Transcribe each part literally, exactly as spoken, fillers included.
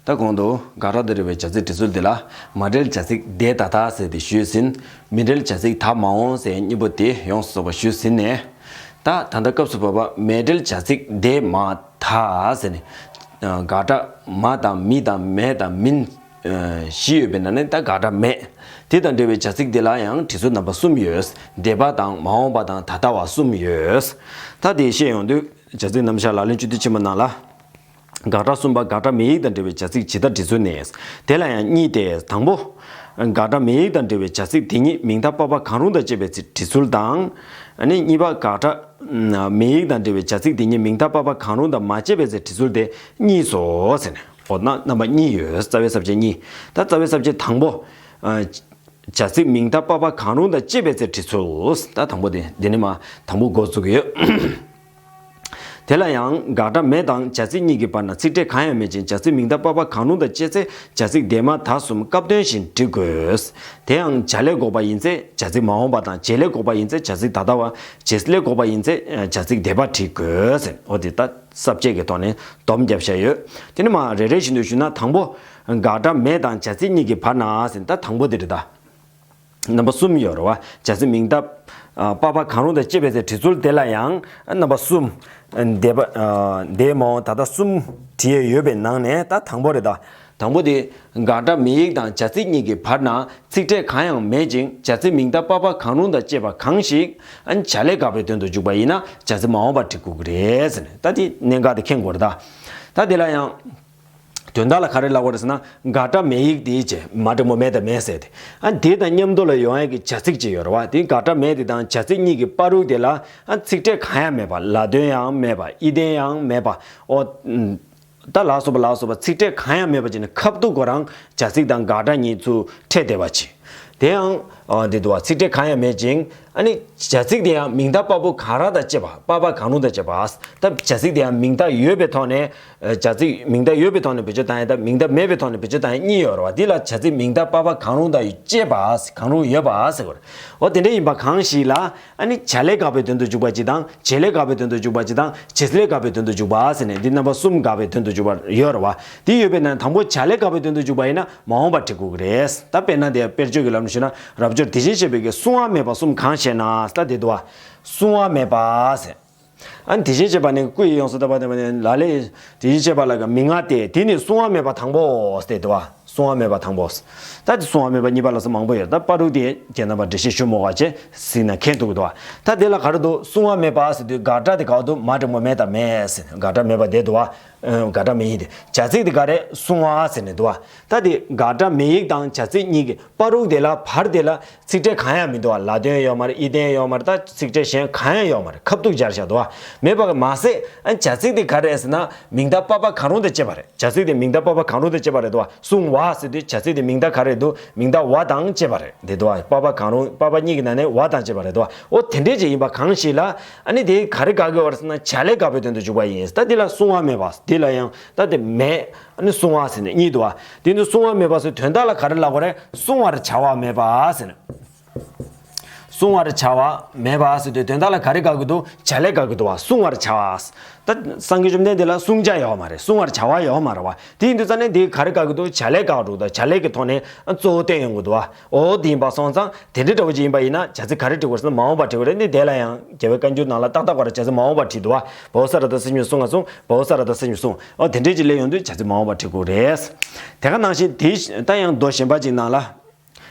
ད་གོང་དུ་དགག་སྒྲ་དང་འབྲེལ་བའི་བྱ་ཚིག་འབྲི་ཚུལ་དེ་ལ་མ་འབྲེལ་བྱ་ཚིག་དེ་ད་ལྟ་ཟེར་ཏེ་ཞུས་ཟིན། མི་འབྲེལ་བྱ་ཚིག་ད་མ་འོངས་ཟེར་གཉིས་པོ་དེ་ཡོངས་སུ་རྫོགས་པ་ཞུས་ཟིན་ནས། ད་ད་ལྟ་སྐབས་སུ་བབ་པ་མེ་འབྲེལ་བྱ་ཚིག་དེ་མ་ད་ཟེར་ནས། དགག་སྒྲ་མ་དང་མི་དང་མེ་དང་མིན། བཞི་ཡོད་པའི་ནང་ནས་ད་དགག་སྒྲ་མེད། དེ་དང་འབྲེལ་བའི་བྱ་ཚིག་དེ་ལ་ཡང་འབྲི་ཚུལ་རྣམ་པ་གསུམ་ཡོད། འདས་པ་དང་མ་འོངས་པ་དང་ད་ལྟ་བ་གསུམ་ཡོད། ད་དེ་བཤད་ཡོང་དུས་བྱ་ཚིག་རྣམ་གཞག་ལག་ལེན་བཅུ་བདུན་ཆེན་མོ་ནང་ལ། དགག་སྒྲ་གསུམ་པ་དགག་སྒྲ་མེ་ཡིག་དང་འབྲེལ་བའི་བྱ་ཚིག་ཇི་ལྟར་འབྲི་ཚུལ་ནས། དེ་ལ་ཡང་གཉིས་ཏེ། དང་པོ། དགག་སྒྲ་མེ་ཡིག་དང་འབྲེལ་བའི་བྱ་ཚིག་དེ་ཉིད་མིང་མཐའ་པ་ཕ་གང་རུང་དང་བཅས་པའི་ཚེ་འབྲི་ཚུལ་དང་། ཨ་ནི་གཉིས་པ་དགག་སྒྲ་མེ་ཡིག་དང་འབྲེལ་བའི་བྱ་ཚིག་དེ་ཉིད་མིང་མཐའ་པ་ཕ་གང་རུང་དང་མ་བཅས་པའི་ཚེ་འབྲི་ཚུལ་ཏེ་གཉིས་སོ་ཟེར་ནས། འོ་ན་རྣམ་པ་གཉིས་ཡོད། རྩ་བའི་ས་བཅད་གཉིས། ད་རྩ་བའི་ས་བཅད་དང་པོ། བྱ་ཚིག་མིང་མཐའ་པ་ཕ་གང་རུང་དང་བཅས་པའི་ཚེ་འབྲི་ཚུལ། ད་དང་པོ་དེ་འདི་ནི་མ་དང་པོ་འགོ་བཙུགས་ཡོད། དེ་ལ་ཡང་དགག་སྒྲ་མེ་དང་བྱ་ཚིག་གཉིས་ཀྱི་བར་ན་ཚིག་ཕྲད་གང་ཡང་མེད་ཅིང་བྱ་ཚིག་མིང་མཐའ་པ་ཕ་གང་རུང་དང་བཅས་ཚེ་བྱ་ཚིག་འདས་མ་ད་གསུམ་སྐབས་དོན་བཞིན་འབྲི་དགོས། དེ་ཡང་བྱ་ལས་འགོག་པ་ཡིན་ཚེ་བྱ་ཚིག་མ་འོངས་པ་དང་བྱེད་ལས་འགོག་པ་ཡིན་ཚེ་བྱ་ཚིག་ད་ལྟ་བ། བྱེད་ལས་འགོག་པ་ཡིན་ཚེ་བྱ་ཚིག་འདས་པ་འབྲི་དགོས་ཟེར། འོ་དེ་ལྟ། ས་བཅད་ཀྱི་ཐོག་ནས་སྡོམ་བརྒྱབ་བཞག་ཡོད། དེ་ནི་མ་རེ་རེ་བཞིན་དུ་ཞུས་ན་དང་པོ། དགག་སྒྲ་མེ་དང་བྱ་ཚིག་གཉིས་ཀྱི་བར་ན་ཟེར་ད་དང་པོ་དེ་རེད་ད། རྣམ་པ་གསུམ་ཡོད་རེད་བ། བྱ་ཚིག་མིང་མཐའ། པ་ཕ་གང་རུང་དང་བཅས་པའི་ཚེ་འབྲི་ཚུལ་དེ་ལ་ཡང་རྣམ་པ་གསུམ། འདས་པ། འདས་མ་འོངས་ད་ལྟ་གསུམ་བྲིས་ཡས་ཡོད་པའི་ནང་ནས་ད་དང་པོ་རེད་ད། དང་པོ་དེ། དགག་སྒྲ་མེ་ཡིག་དང་བྱ་ཚིག་གཉིས་ཀྱི་བར་ན་ཚིག་ཕྲད་གང་ཡང་མེད་ཅིང་བྱ་ཚིག་མིང་མཐའ་པ་ཕ་གང་རུང་དང་བཅས་པ་གང་ཞིག་ཨ་ནི་བྱ་ལས་དགག་པའི་དོན་དུ་འཇུག་པ་ཡིན་ན་བྱ་ཚིག་མ་འོངས་པ་འབྲི་དགོས་ཀྱི་རེད་ཟེར་ནས། ད་དེ་གནད་འགག་དེ་མཁྱེན་དགོས་རེད་ད། ད་དེ་ལ་ཡང་། དོན་དག་ལ་ག་རེ་ལབ་དགོས་རེད་ཟེར་ན་དགག་སྒྲ་མེ་ཡིག་དེ་བྱས་མ་འབྲི་མོ་མེ་དང་མེ་ཟེར་ཏེ། ཨ་དེ་དང་མཉམ་དུ་ལ་ཡོང་ཡས་ཀྱི་བྱ་ཚིག་ཅིག་ཡོད་རེད་བ། དེ་དགག་སྒྲ་མེ་དེ་དང་བྱ་ཚིག་གཉིས་ཀྱི་བར་རུ་དེ་ལ་ཨ་ཚིག་ཕྲད་གང་ཡང་མེད་པ། ལ་དོན་ཡང་མེད་པ། ཨི་དོན་ཡང་མེད་པ། ཨོ། ད་ལ་སོགས་པ་ལ་སོགས་པ་ཚིག་ཕྲད་གང་ཡང་མེད་པ་ཅིག་ནི་ཁ་ཐུག་ཁོ་རང་བྱ་ཚིག་དང་དགག་སྒྲ་གཉིས་ཚུར་ཕྲད་བསྡད་པ་ཅིག་དེ་ཡང་། ཨ་འདི་འདུག་བ། ཚིག་ཕྲད་གང་ཡང་མེད་ཅིང་། ཨ་ནི་བྱ་ཚིག་དེ་ཡང་མིང་མཐའ་པ་ཕ་གང་རུང་དང་བཅས་པ། པ་ཕ་གང་རུང་དང་བཅས་པ། ད་བྱ་ཚིག་དེ་ཡང་མིང་མཐའ་ཡོད་པའི་ཐོག་ནས། བྱ་ཚིག་མིང་མཐའ་ཡོད་པའི་ཐོག་ནས་བེད་སྤྱོད་བཏང་ཡ་དང་མིང་མཐའ་མེད་པའི་ཐོག་ནས་བེད་སྤྱོད་བཏང་ཡ་གཉིས་ཡོད་རེད་བ། འདི་ལ་བྱ་ཚིག་མིང་མཐའ་པ་ཕ་གང་རུང་དང་བཅས་པ། གང་རུང་ཡོད་པ་ཟེར་དགོས་རེད། འོ་དེ་འདྲ་ཡིན་པ་གང་ཞིག་ལ། ཨ་ནི་བྱ་ལས་དགག་པའི་དོན་དུ་འཇུག་པ་ཅིག་དང་བྱེད་ལས་དགག་པའི་དོན་དུ་འཇུག་པ་ཅིག་དང་བྱེད་ལས་དགག་པའི་དོན་དུ་འཇུག་པ་ཟེར་ནས་འདི་རྣམ་པ་གསུམ་དགག་པའི་དོན་དུ་འཇུག་པ་ཡོད་རེད་བ། དེ་ཡོད་པའི་ནང་དང་པོ་བྱ་ལས་དགག་པའི་དོན་དུ་འཇུག་པ་ཡིན་ན་མ་འོངས་པ་འབྲི་དགོས་ཀྱི་རེད། ད་དཔེར་ན་དེ་དཔེར་བརྗོད་ཀྱི་ལམ་ནས་ཞུས་ན་རབ་འབྱོར་དེ་བཞིན་གཤེགས་པའི་གི་གསུང་བ་མེད་པ་གསུམ་གང་ཞེ་ན། ད་དེ་འདུག་བ། གསུང་བ་མེད་པ་ཟེར། ཨ་ནི་དེ་བཞིན་གཤེགས་པ་ནི་སྐུ་ཡི་ཡོངས་སུ་དག་པ་དེ་མ་ནི་ལ་ལས་དེ་བཞིན་གཤེགས་པ་ལ་ག་མི་མངའ་སྟེ་དེ་ནི་གསུང་བ་མེད་པ་དང་པོ་ཟེར་དེ་འདུག་བ། གསུང་བ་མེད་པ་དང་པོ། ད་དེ་གསུང་བ་མེད་པ་གཉིས་པ་ལ་སོགས་མང་པོ་ཡོད། ད་པ་རུ་དེ་རྒྱན་རྣམ་པ་འགྲེལ་བཤད་ཞུ་མོ་བ་ཅེ་ཟིན་ན་མཁྱེན་ཐུབ་ཀྱི་འདུག་བ། ད་དེ་ལ་ག་རེ་འདུག་གསུང་བ་མེད་པ་ཟེར་དུས་དགག་སྒྲ་དེ་ག་བ་འདུག་མ་འབྲི་མོ་མེ་དང་མེ་ཟེར་དགག་སྒྲ་མེད་པ་དེ་འདུག་བ། དགག་སྒྲ་མེ་ཡིན་ཏེ་བྱ་ཚིག་དེ་ག་རེ་གསུང་བ་ཟེར་ནས་འདུག་བ། ད་དེ་དགག་སྒྲ་མེ་ཡིག་དང་བྱ་ཚིག་གཉིས་ཀྱི་པ་རུག་དེ་ལ་བར་དེ་ལ་ཚིག་ཕྲད་གང་ཡང་མི་འདུག་བ། ལ་དོན་ཡོད་མ་རེད། ཨི་དོན་ཡོད་མ་རེད། ད་ཚིག་ཕྲད་གཞན་གང་ཡང་ཡོད་མ་རེད། ཁ་ཐུག་སྦྱར་བཞག་འདུག་བ། མེད་པ་མ་ཟད་ཨ་བྱ་ཚིག་དེ་ག་རེད་ཟེར་ན་མིང་མཐའ་པ་ཕ་གང་རུང་དང་བཅས་པ་རེད། བྱ་ཚིག་དེ་མིང་མཐའ་པ་ཕ་གང་རུང་དང་བཅས་པ་རེད་འདུག་བ། གསུང་བ་ཟེར་དུས་བྱ་ཚིག་དེ་མིང་མཐའ་ག་རེ་འདུག་མིང་མཐའ་བ་དང་བཅས་པ་རེད་དེ་འདུག་བ། པ་ཕ་གང་རུང་པ་ཕ་གཉིས་ཀྱི་ནང་ནས་བ་དང་བཅས་པ་རེད་འདུག་བ། འོ་དེ་འདྲས་ཅིག་ཡིན་པ་གང་ཞིག་ལ་ཨ་ནི་དེ་ག་རེ་དགག་གི་ཡོད་རེད་ཟེར་ན་བྱ་ལས་དགག་པའི་དོན་དུ་འཇུག་པ་ཡིན། ད་དེ་ལ་གསུང་བ་མེད་པ་དེ་ལ་ཡང་ད་དེ་མེད། ཨ་ནི་གསུང་བ་ཟེར་ནས་གཉིས་འདུག་བ། དེ་ནི་གསུང་བ་མེད་པ་ཟེར་དོན་དག་ལ་ག་རེ་ལབ་དགོས་རེད། གསུང་བར་བྱ་བ་མེད་པ་ཟེར་ནས། གསུང་བར་བྱ་བ་མེད་པ་ཟེར་དུས་དོན་དག་ལ་ག་རེ་དགག་གི་འདུག་བྱ་ལས་དགག་གི་འདུག་བ། གསུང་བར་བྱ་བ། ད་སངས་རྒྱས་བཅོམ་ལྡན་འདས་ལ་གསུང་བྱ་ཡོད་མ་རེད། གསུང་བར་བྱ་བ་ཡོད་མ་རེད་བ། དེ་ཡིན་དུས་ཙང་ནས་འདི་ག་རེ་དགག་གི་འདུག་བྱ་ལས་དགག་འདུག་ད་བྱ་ལས་ཀྱི་ཐོག་ནས་གཙོ་བོ་བསྟན་ཡོང་གི་འདུག་བ། འོ་དེ་ཡིན་པ་སོང་ཙང་དེ་འདྲའི་འདྲ་བོ་ཅིག་ཡིན་པ་ཡིན་ན་བྱ་ཚིག་ག་རེ་འབྲི་དགོས་ཟེར་ན་མ་འོངས་པ་འབྲི་དགོས་རེད། འདི་དེ་ལ་ཡང་རྒྱལ་བའི་བཀའ་འགྱུར་ནང་ལ་ཏག་ཏག་ག་རེ་བྱ་ཚིག་མ་འོངས་པ་བྲིས་འདུག་བ། བོ་ས་ར་ད་སེ་ཉུ་གསུང་ང་གསུང་བོ་ས་ར་ད་སེ་ཉུ་གསུང་། འོ་དེ་འདྲའི་ཅིག་ལས་ཡོང་དུས་བྱ་ཚིག་མ་འོངས་པ་བྲིས་དགོས་རེད། དེ་ག་ནང་བཞིན་དེ་ད་ཡང་མདོ་གཞན་པ་ཅིག་ནང་ལ།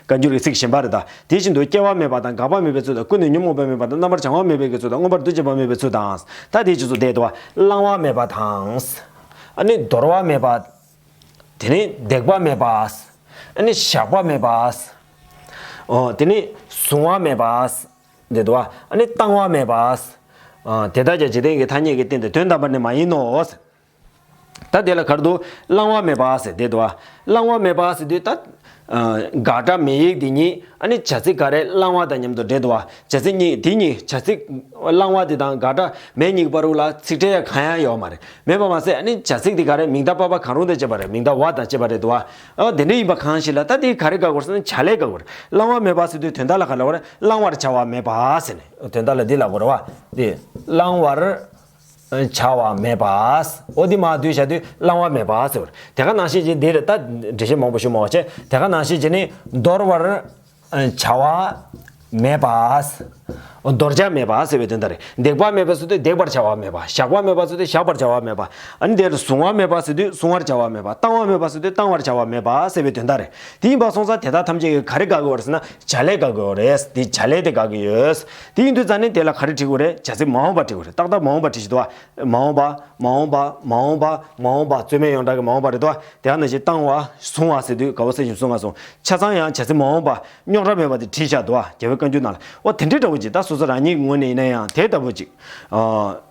བཀའ་འགྱུར་གྱི་ཚིག་གཞན་པ་རེད་ད། དེ་བཞིན་དུ་སྐྱེ་བ་མེད་པ་དང་འགག་པ་མེད་པའི་ཚུལ་དང་ཀུན་ནས་ཉོན་མོངས་པ་མེད་པ་དང་རྣམ་པར་བྱང་བ་མེད་པའི་གི་ཚུལ་དང་མངོན་པར་འདུ་བྱེད་པ་མེད་པའི་ཚུལ་དང་། ད་དེ་ཅི་ཚོ་བསྡད་འདུག་བ། བླང་བ་མེད་པ་དང་། ཨ་ནི་དོར་བ་མེད་པ། དེ་ནས་འདེགས་པ་མེད་པ། ཨ་ནི་བཞག་པ་མེད་པ། ཨོ་དེ་ནས་གཟུང་བ་མེད་པ། བསྡད་འདུག་བ། ཨ་ནི་བཏང་བ་མེད་པ། ཨ་དེ་དག་ཀྱང་འཇིག་རྟེན་གྱི་ཐ་སྙད་ཀྱིས་བསྟན་ཏེ་དོན་དམ་པར་ནི་མ་ཡིན་ནོ། ད་དེ་ལ་ག་རེ་འདུག་བླང་བ་མེད་པ་ཟེར་དེ་འདུག་བ། བླང་བ་མེད་པ་ཟེར་དུས་ད། ཨ་དགག་སྒྲ་མེ་ཡིག་འདི་གཉིས་ཨ་ནི་བྱ་ཚིག་ག་རེ་བླང་བ་དང་མཉམ་དུ་འབྲེལ་འདུག་བ། བྱ་ཚིག་གཉིས་དེ་གཉིས་བྱ་ཚིག་བླང་བ་དེ་དང་དགག་སྒྲ་མེ་གཉིས་ཀྱི་བར་རུ་ལ་ཚིག་ཕྲད་གང་ཡང་ཡོད་མ་རེད། མེད་པ་མ་ཟད་ཨ་ནི་བྱ་ཚིག་དེ་ག་རེ་མིང་མཐའ་པ་ཕ་གང་རུང་དང་བཅས་པ་རེད། མིང་མཐའ་བ་དང་བཅས་པ་རེད་འདུག་བ། ཨ་དེ་འདྲ་ཡིན་པ་གང་ཞིག་ལ་ད་དེ་ག་རེ་དགག་དགོས་ཟེར་ན་བྱ་ལས་དགག་དགོས་རེད། བླང་བ་མེད་པ་ཟེར་དུས་དོན་དག་ལ་ག་ལབ་དགོས་རེད། བླང་བར་བྱ་བ་མེད་པ་ཟེར་ནས་དོན་དག་ལ་འདི་ལབ་དགོས་རེད་བ། དེ་བླང་བར། བྱ་བ་མེད་པ། འོ་འདི་མར་བསྡུས་བྱ་དུས་བླང་བ་མེད་པ་ཟེར་བ་རེད། དེ་ག་ནང་བཞིན་བྱས་འདིར་ད་འགྲེལ་བཤད་མང་པོ་ཞུ་མ་བ་བྱས། དེ་ག་ནང་བཞིན་བྱས་ནས་འདོར་བར་བྱ་བ་མེད་པ། འདོར་བྱ་མེད་པ་ཟེར་བའི་དོན་དག་རེད། འདེགས་པ་མེད་པ་ཟེར་དུས་འདེགས་པར་བྱ་བ་མེད་པ། བཞག་པ་མེད་པ་ཟེར་དུས་བཞག་པར་བྱ་བ་མེད་པ། ཨ་ནི་དེར་གཟུང་བ་མེད་པ་ཟེར་དུས་གཟུང་བར་བྱ་བ་མེད་པ། བཏང་བ་མེད་པ་ཟེར་དུས་བཏང་བར་བྱ་བ་མེད་པ་ཟེར་བའི་དོན་དག་རེད། དེ་ཡིན་པ་སོང་ཙང་དེ་དག་ཐམས་ཅད་ཀྱིས་ག་རེ་དགག་གི་ཡོད་རེད་ཟེར་ན་བྱ་ལས་དགག་གི་ཡོད་རེད། དེ་བྱ་ལས་དེ་དགག་གི་ཡོད། དེ་ཡིན་དུས་ཙང་ནས་དེ་ལ་ག་རེ་བྲིས་དགོས་རེད། བྱ་ཚིག་མ་འོངས་པ་བྲིས་དགོས་རེད། ཏག་ཏག་མ་འོངས་པ་བྲིས་ཤིག་འདུག་བ། མ་འོངས་པ། མ་འོངས་པ། མ་འོངས་པ། མ་འོངས་པ། རྩོད་མེད་ཡོངས་གྲགས་ཀྱི་མ་འོངས་པ་རེད་དོ། དེ་ཡང་ན་ཞིག་བཏང་བ། བཟུང་བ་ཟེར་དུས་དགའ་བོ་སེམས་ཤིང་བཟུང་བ་སོང་། ཆ་ཚང་ཡང་བྱ་ཚིག་མ་འོངས་པ་རྙོག་དྲ་མེད་པ་དེ་བྲིས་བཞག་འདུག་བ། རྒྱལ་བའི་བཀའ་འགྱུར་ནང་ལ། འོ་དེ་འདྲའི་འདྲ་བོ་ཅིག་ད་སོ་སོ་རང་ཉིད་ཀྱི་ངོས་ནས་ཡིན་ན་ཡང་དེ་ལྟ་བུ་ཅིག་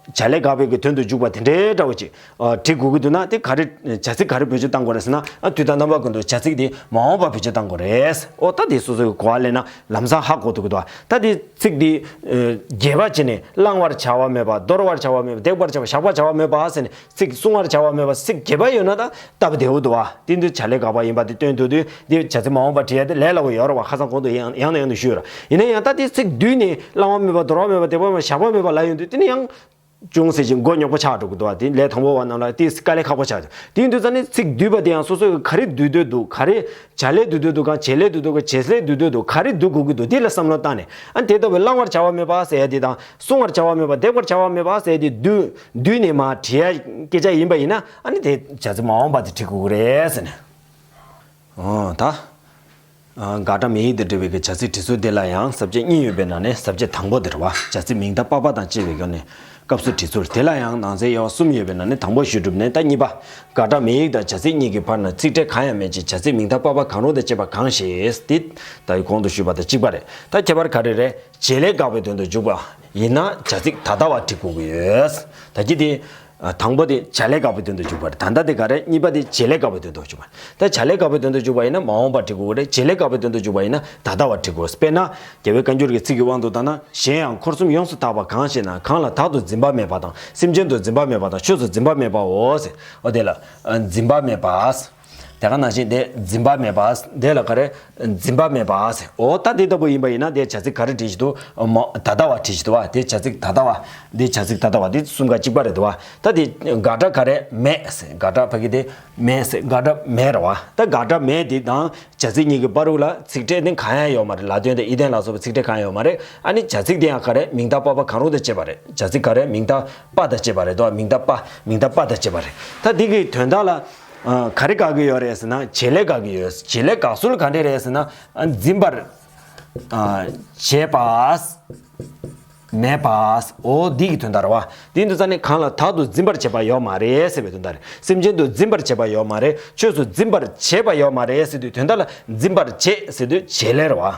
བྱ་ལས་དགག་པའི་གི་དོན་དུ་འཇུག་པ་དེ་འདྲའི་འདྲ་བོ་ཅིག་བྲིས་དགོས་ཀྱི་འདུག་ན་དེ་ག་རེ་བྱ་ཚིག་ག་རེ་བེད་སྤྱོད་བཏང་དགོས་རེད་ཟེར་ན། དུས་དང་རྣམ་པ་ཀུན་ཏུ་བྱ་ཚིག་དེ་མ་འོངས་པ་བེད་སྤྱོད་བཏང་དགོས་རེད། འོ་ད་དེ་སོ་སོའི་གོ་བ་ལེན་ན་ལམ་སང་ཧ་གོ་ཐུབ་ཀྱི་འདུག་བ། ད་དེ་ཚིག་འདི། ཨ། རྒྱས་པ་བྱས་ནས་བླང་བར་བྱ་བ་མེད་པ། འདོར་བར་བྱ་བ་མེད་པ། འདེགས་པར་བྱ་བ། བཞག་པར་བྱ་བ་མེད་པ་ཟེར་ནས་ཚིག་གསུང་བར་བྱ་བ་མེད་པ། ཚིག་རྒྱས་པ་ཡོད་ན་ད་སྟབས་བདེ་བོ་འདུག་བ། དེ་འདི་བྱ་ལས་དགག་པ་ཡིན་པ་དེ་སྟོན་ཐུབ་དུས་འདི་བྱ་ཚིག་མ་འོངས་པ་བྲིས་ཡ་དེ་ལས་སླ་བོ་ཡོད་རེད་བ། ཁ་སང་གོང་དུ་ཡང་ཡང་ནས་ཡང་དུ་ཞུས་ཡོད་ར། ཡིན་ན་ཡང་ད་དེ་ཚིག་བསྡུས་ནས་བླང་བ་མེད་པ། འདོར་བ་མེད་པ། འདེགས་པ་མེད་པ། བཞག་པ་མེད་པ་ལབ་ཡོང་དུས་དེ་ནི་ཡང་ཅུང་ཟད་ཅིག་མགོ་རྙོག་པོ་ཆགས་འགྲོ་གི་འདུག་བ། དེ་ལས་དང་པོ་བ་རྣམས་ལ་དེ་དཀའ་ལས་ཁག་པོ་ཆགས་འདུག་དེ་ཡིན་དུས་ཙང་ནི་ཚིག་བསྡུས་པ་དེ་ཡང་སོ་སོས་ག་རེ་བསྡུས་འདོད་འདུག་ག་རེ་བྱ་ལས་བསྡུས་འདོད་འདུག་གམ་བྱེད་ལས་བསྡུས་འདོད་གམ་བྱེད་ལས་བསྡུས་འདོད་འདུག་ག་རེ་བསྡུ་དགོས་ཀྱི་འདུག་དེ་ལ་བསམ་བློ་བཏང་ནས། ཨ། དེ་ལྟ་བུའི་བླང་བར་བྱ་བ་མེད་པ་ཟེར་ཡ་དེ་དང་། བསྲུང་བར་བྱ་བ་མེད་པ། འདེགས་པར་བྱ་བ་མེད་པ་ཟེར་ཡ་དེ་བསྡུས་བསྡུས་ནས་མར་བྲིས་ཡ་སྐད་ཆ་ཡིན་པ་ཡིན་ན། ཨ་ནི་དེ་བྱ་ཚིག་མ་འོངས་པ་དེ་བྲིས་དགོས་ཀྱི་རེད་ཟེར་ནས། འོ་ད། ཨ། དགག་སྒྲ་མེ་ཡིག་དང་འབྲེལ་བའི་གི་བྱ་ཚིག་བྲིས་ཚུལ་དེ་ལ་ཡང་ས་བཅད་གཉིས་ཡོད་པའི་ནང་ནས་ས་བཅད་དང་པོ་དེ་རེད་བ། བྱ་ཚིག་མིང་མཐའ་པ་ཕ་དང་བཅས་པའི་སྒོ་ནས་སྐབས་སུ་བྲིས་ཚུལ། དེ་ལ་ཡང་ནང་གསེས་དབྱེ་བ་གསུམ་ཡོད་པའི་ནང་ནས་དང་པོ་ཞུས་གྲུབ་ནས། ད་གཉིས་པ། དགག་སྒྲ་མེ་ཡིག་དང་བྱ་ཚིག་གཉིས་ཀྱི་བར་ན་ཚིག་ཕྲད་གང་ཡང་མེད་ཅིང་། བྱ་ཚིག་མིང་མཐའ་པ་ཕ་གང་རུང་དང་བཅས་པ་གང་ཞིག་འདི་ད་གོང་དུ་ཞུས་པ་དང་གཅིག་པ་རེད། ད་ཁྱད་པར་ག་རེ་རེད། བྱེད་ལས་དགག་པའི་དོན་དུ་འཇུག་པ་ཡིན་ན་བྱ་ཚིག་ད་ལྟ་བ་བྲིས་དགོས་ཀྱི་ཡོད། ད་གི་དེ། ཨ། དང་པོ་དེ་བྱ་ལས་དགག་པའི་དོན་དུ་འཇུག་པ་རེད། ད་ལྟ་དེ་ག་རེད། གཉིས་པ་དེ་བྱེད་ལས་དགག་པའི་དོན་དུ་འཇུག་པ་རེད། ད་བྱ་ལས་དགག་པའི་དོན་དུ་འཇུག་པ་ཡིན་ན་མ་འོངས་པ་བྲིས་དགོས་ཀྱི་རེད། བྱེད་ལས་དགག་པའི་དོན་དུ་འཇུག་པ་ཡིན་ན་ད་ལྟ་བ་བྲིས་དགོས། དཔེར་ན། རྒྱལ་བའི་བཀའ་འགྱུར་གྱི་ཚིག་གི་དབང་དུ་བཏང་ན། གཞན་ཡང་འཁོར་གསུམ་ཡོངས་སུ་དག་པ་གང་ཞེ་ན། གང་ལ་བདག་ཏུ་འཛིན་པ་མེད་པ་དང་། སེམས་ཅན་དུ་འཛིན་པ་མེད་པ་དང་། ཆོས་སུ་འཛིན་པ་མེད་པའོ་ཟེར། འོ་དེ་ལ། ཨ། འཛིན་པ་མེད་པ། དེ་ག་ནང་བཞིན་དེ་འཛིན་པ་མེད་པ། དེ་ལ་ག་རེ། འཛིན་པ་མེད་པ་ཟེར། འོ་ད་དེ་ལྟ་བུ་ཡིན་པ་ཡིན་ན་དེ་བྱ་ཚིག་ག་རེ་བྲིས་ཤིག་འདུག་མ། ད་ལྟ་བ་བྲིས་ཤིག་འདུག་བ། དེ་བྱ་ཚིག་ད་ལྟ་བ། འདི་བྱ་ཚིག་ད་ལྟ་བ། འདི་གསུམ་ཀ་གཅིག་པ་རེད་འདུག་བ། ད་དེ་དགག་སྒྲ་ག་རེ། མེད་ཟེར། དགག་སྒྲ་ཕ་གི་དེ་མེད་ཟེར། དགག་སྒྲ་མེད་རེད་བ། ད་དགག་སྒྲ་མེད་དེ་དང་བྱ་ཚིག་གཉིས་ཀྱི་བར་དུ་ལ་ཚིག་ཕྲད་དེ་གང་ཡང་ཡོད་མ་རེད། ལ་དོན་དང་ཡིད་དོན་ལ་སོགས་པའི་ཚིག་ཕྲད་གང་ཡང་ཡོད་མ་རེད། ཨ་ནི་བྱ་ཚིག་དེ་ཡང་ག་རེ། མིང་མཐའ་པ་ཕ་གང་རུང་དང་བཅས་པ་རེད། བྱ་ཚིག་ག་རེ། མིང་མཐའ་པ་དང་བཅས་པ་རེད་དོ། མིང་མཐའ་པ། མིང་མཐའ་པ་དང་བཅས་པ་རེད། ད་འདི་གི་དོན་དག་ལ། ཨ། ག་རེ་དགག་གི་ཡོད་རེད་ཟེར་ན་བྱེད་ལས་དགག་གི་ཡོད། བྱེད་ལས་དགག་སྲོལ་ག་འདྲ་རེད་ཟེར་ན། ཨ། འཛིན་པར། ཨ། བྱེད་པ། མེད་པ། འོ་འདི་གི་དོན་དག་རེད་བ། དེ་འདུག་ས་ནས་གང་ལ་བདག་ཏུ་འཛིན་པར་བྱེད་པ་ཡོད་མ་རེད་ཟེར་བའི་དོན་དག་རེད། སེམས་ཅན་དུ་འཛིན་པར་བྱེད་པ་ཡོད་མ་རེད། ཆོས་སུ་འཛིན་པར་བྱེད་པ་ཡོད་མ་རེད་ཟེར་དུས་དོན་དག་ལ་འཛིན་པར་བྱེད་ཟེར་དུས་བྱེད་ལས་རེད་བ།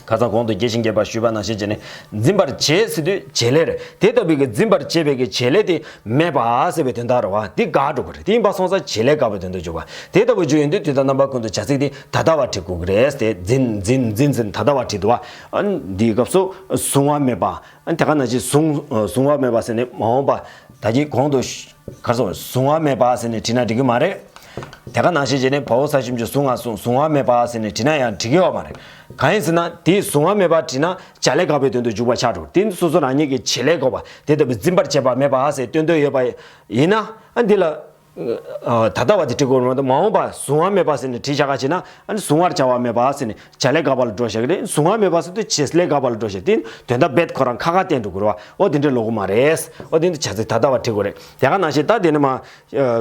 ཁ་སང་གོང་དུ་རྒྱས་ཤིང་རྒྱས་པར་ཞུས་པ་ནང་བཞིན་བྱས་ནས་འཛིན་པར་བྱེད་ཟེར་དུས་བྱེད་ལས་རེད། དེ་ལྟ་བུའི་གི་འཛིན་པར་བྱེད་པའི་གི་བྱེད་ལས་དེ་མེད་པ་ཟེར་བའི་དོན་དག་རེད་བ། དེ་དགག་འགྲོ་གི་རེད། དེ་ཡིན་པ་སོང་ཙང་བྱེད་ལས་དགག་པའི་དོན་དུ་འཇུག་པ། དེ་ལྟ་བུ་བརྗོད་ཡོང་དུས་དུས་དང་རྣམ་པ་ཀུན་ཏུ་བྱ་ཚིག་དེ་ད་ལྟ་བ་བྲི་དགོས་ཀྱི་རེད། དེ་འཛིན་འཛིན་འཛིན་འཛིན་ད་ལྟ་བ་བྲིས་འདུག་བ། ཨ། འདིའི་སྐབས་སུ་གཟུང་བ་མེད་པ། ཨ། དེ་ག་ནང་བཞིན་གཟུང་གཟུང་བ་མེད་པ་ཟེར་ནས་མ་འོངས་པ། ད་གིན་གོང་དུ་གར་སོང་གཟུང་བ་མེད་པ་ཟེར་ནས་བྲིས་ན་འགྲིག་གི་མ་རེད། དེ་ག་ནང་བཞིན་བྱས་ནས་བ་འོག་ས་ཞབས་ཀྱུ་གཟུང་ང་གཟུང་། གཟུང་བ་མེད་པ་ཟེར་ནས་བྲིས་ན་ཡང་འགྲིག་གི་ཡོད་མ་རེད། གང་ཡིན་ཟེར་ན་དེའི་གཟུང་བ་མེད་པ་བྲིས་ན་བྱ་ལས་དགག་པའི་དོན་དུ་འཇུག་པ་ཆགས་འགྲོ། དེ་ནི་སོ་སོ་རང་ཉིད་ཀྱི་བྱེད་ལས་དགག་པ་དེ་ལྟ་བུའི་འཛིན་པར་བྱེད་པ་མེད་པ་ཟེར་སྟོན་འདོད་ཡོད་པ་ཡིན་ན། ཨ། འདི་ལ། ཨ། ད་ལྟ་བ་དེ་བྲི་དགོས་མ་གཏོགས་མ་འོངས་པ་གཟུང་བ་མེད་པ་ཟེར་ནས་བྲིས་བཞག་ག་བྱས་ན། ཨ་ནི་གཟུང་བར་བྱ་བ་མེད་པ་ཟེར་ནས་བྱ་ལས་དགག་པ་ལ་འགྲོ་བཞག་གི་རེད། གཟུང་བ་མེད་པ་ཟེར་དུས་བྱེད་ལས་དགག་པ་ལ་འགྲོ་བཞག་དེ་ནི་དོན་དག་རྦད་ཁོ་རང་ཁ་ཁ་བསྟན་འགྲོ་དགོས་རེད་བ། འོ་དེ་འདྲ་ལོག་གི་མ་རེད། འོ་དེ་ནི་བྱ་ཚིག་ད་ལྟ་བ་བྲི་དགོས་རེད། དེ་ག་ནང་བཞིན་ད་དེ་ནི་མ། ཨ།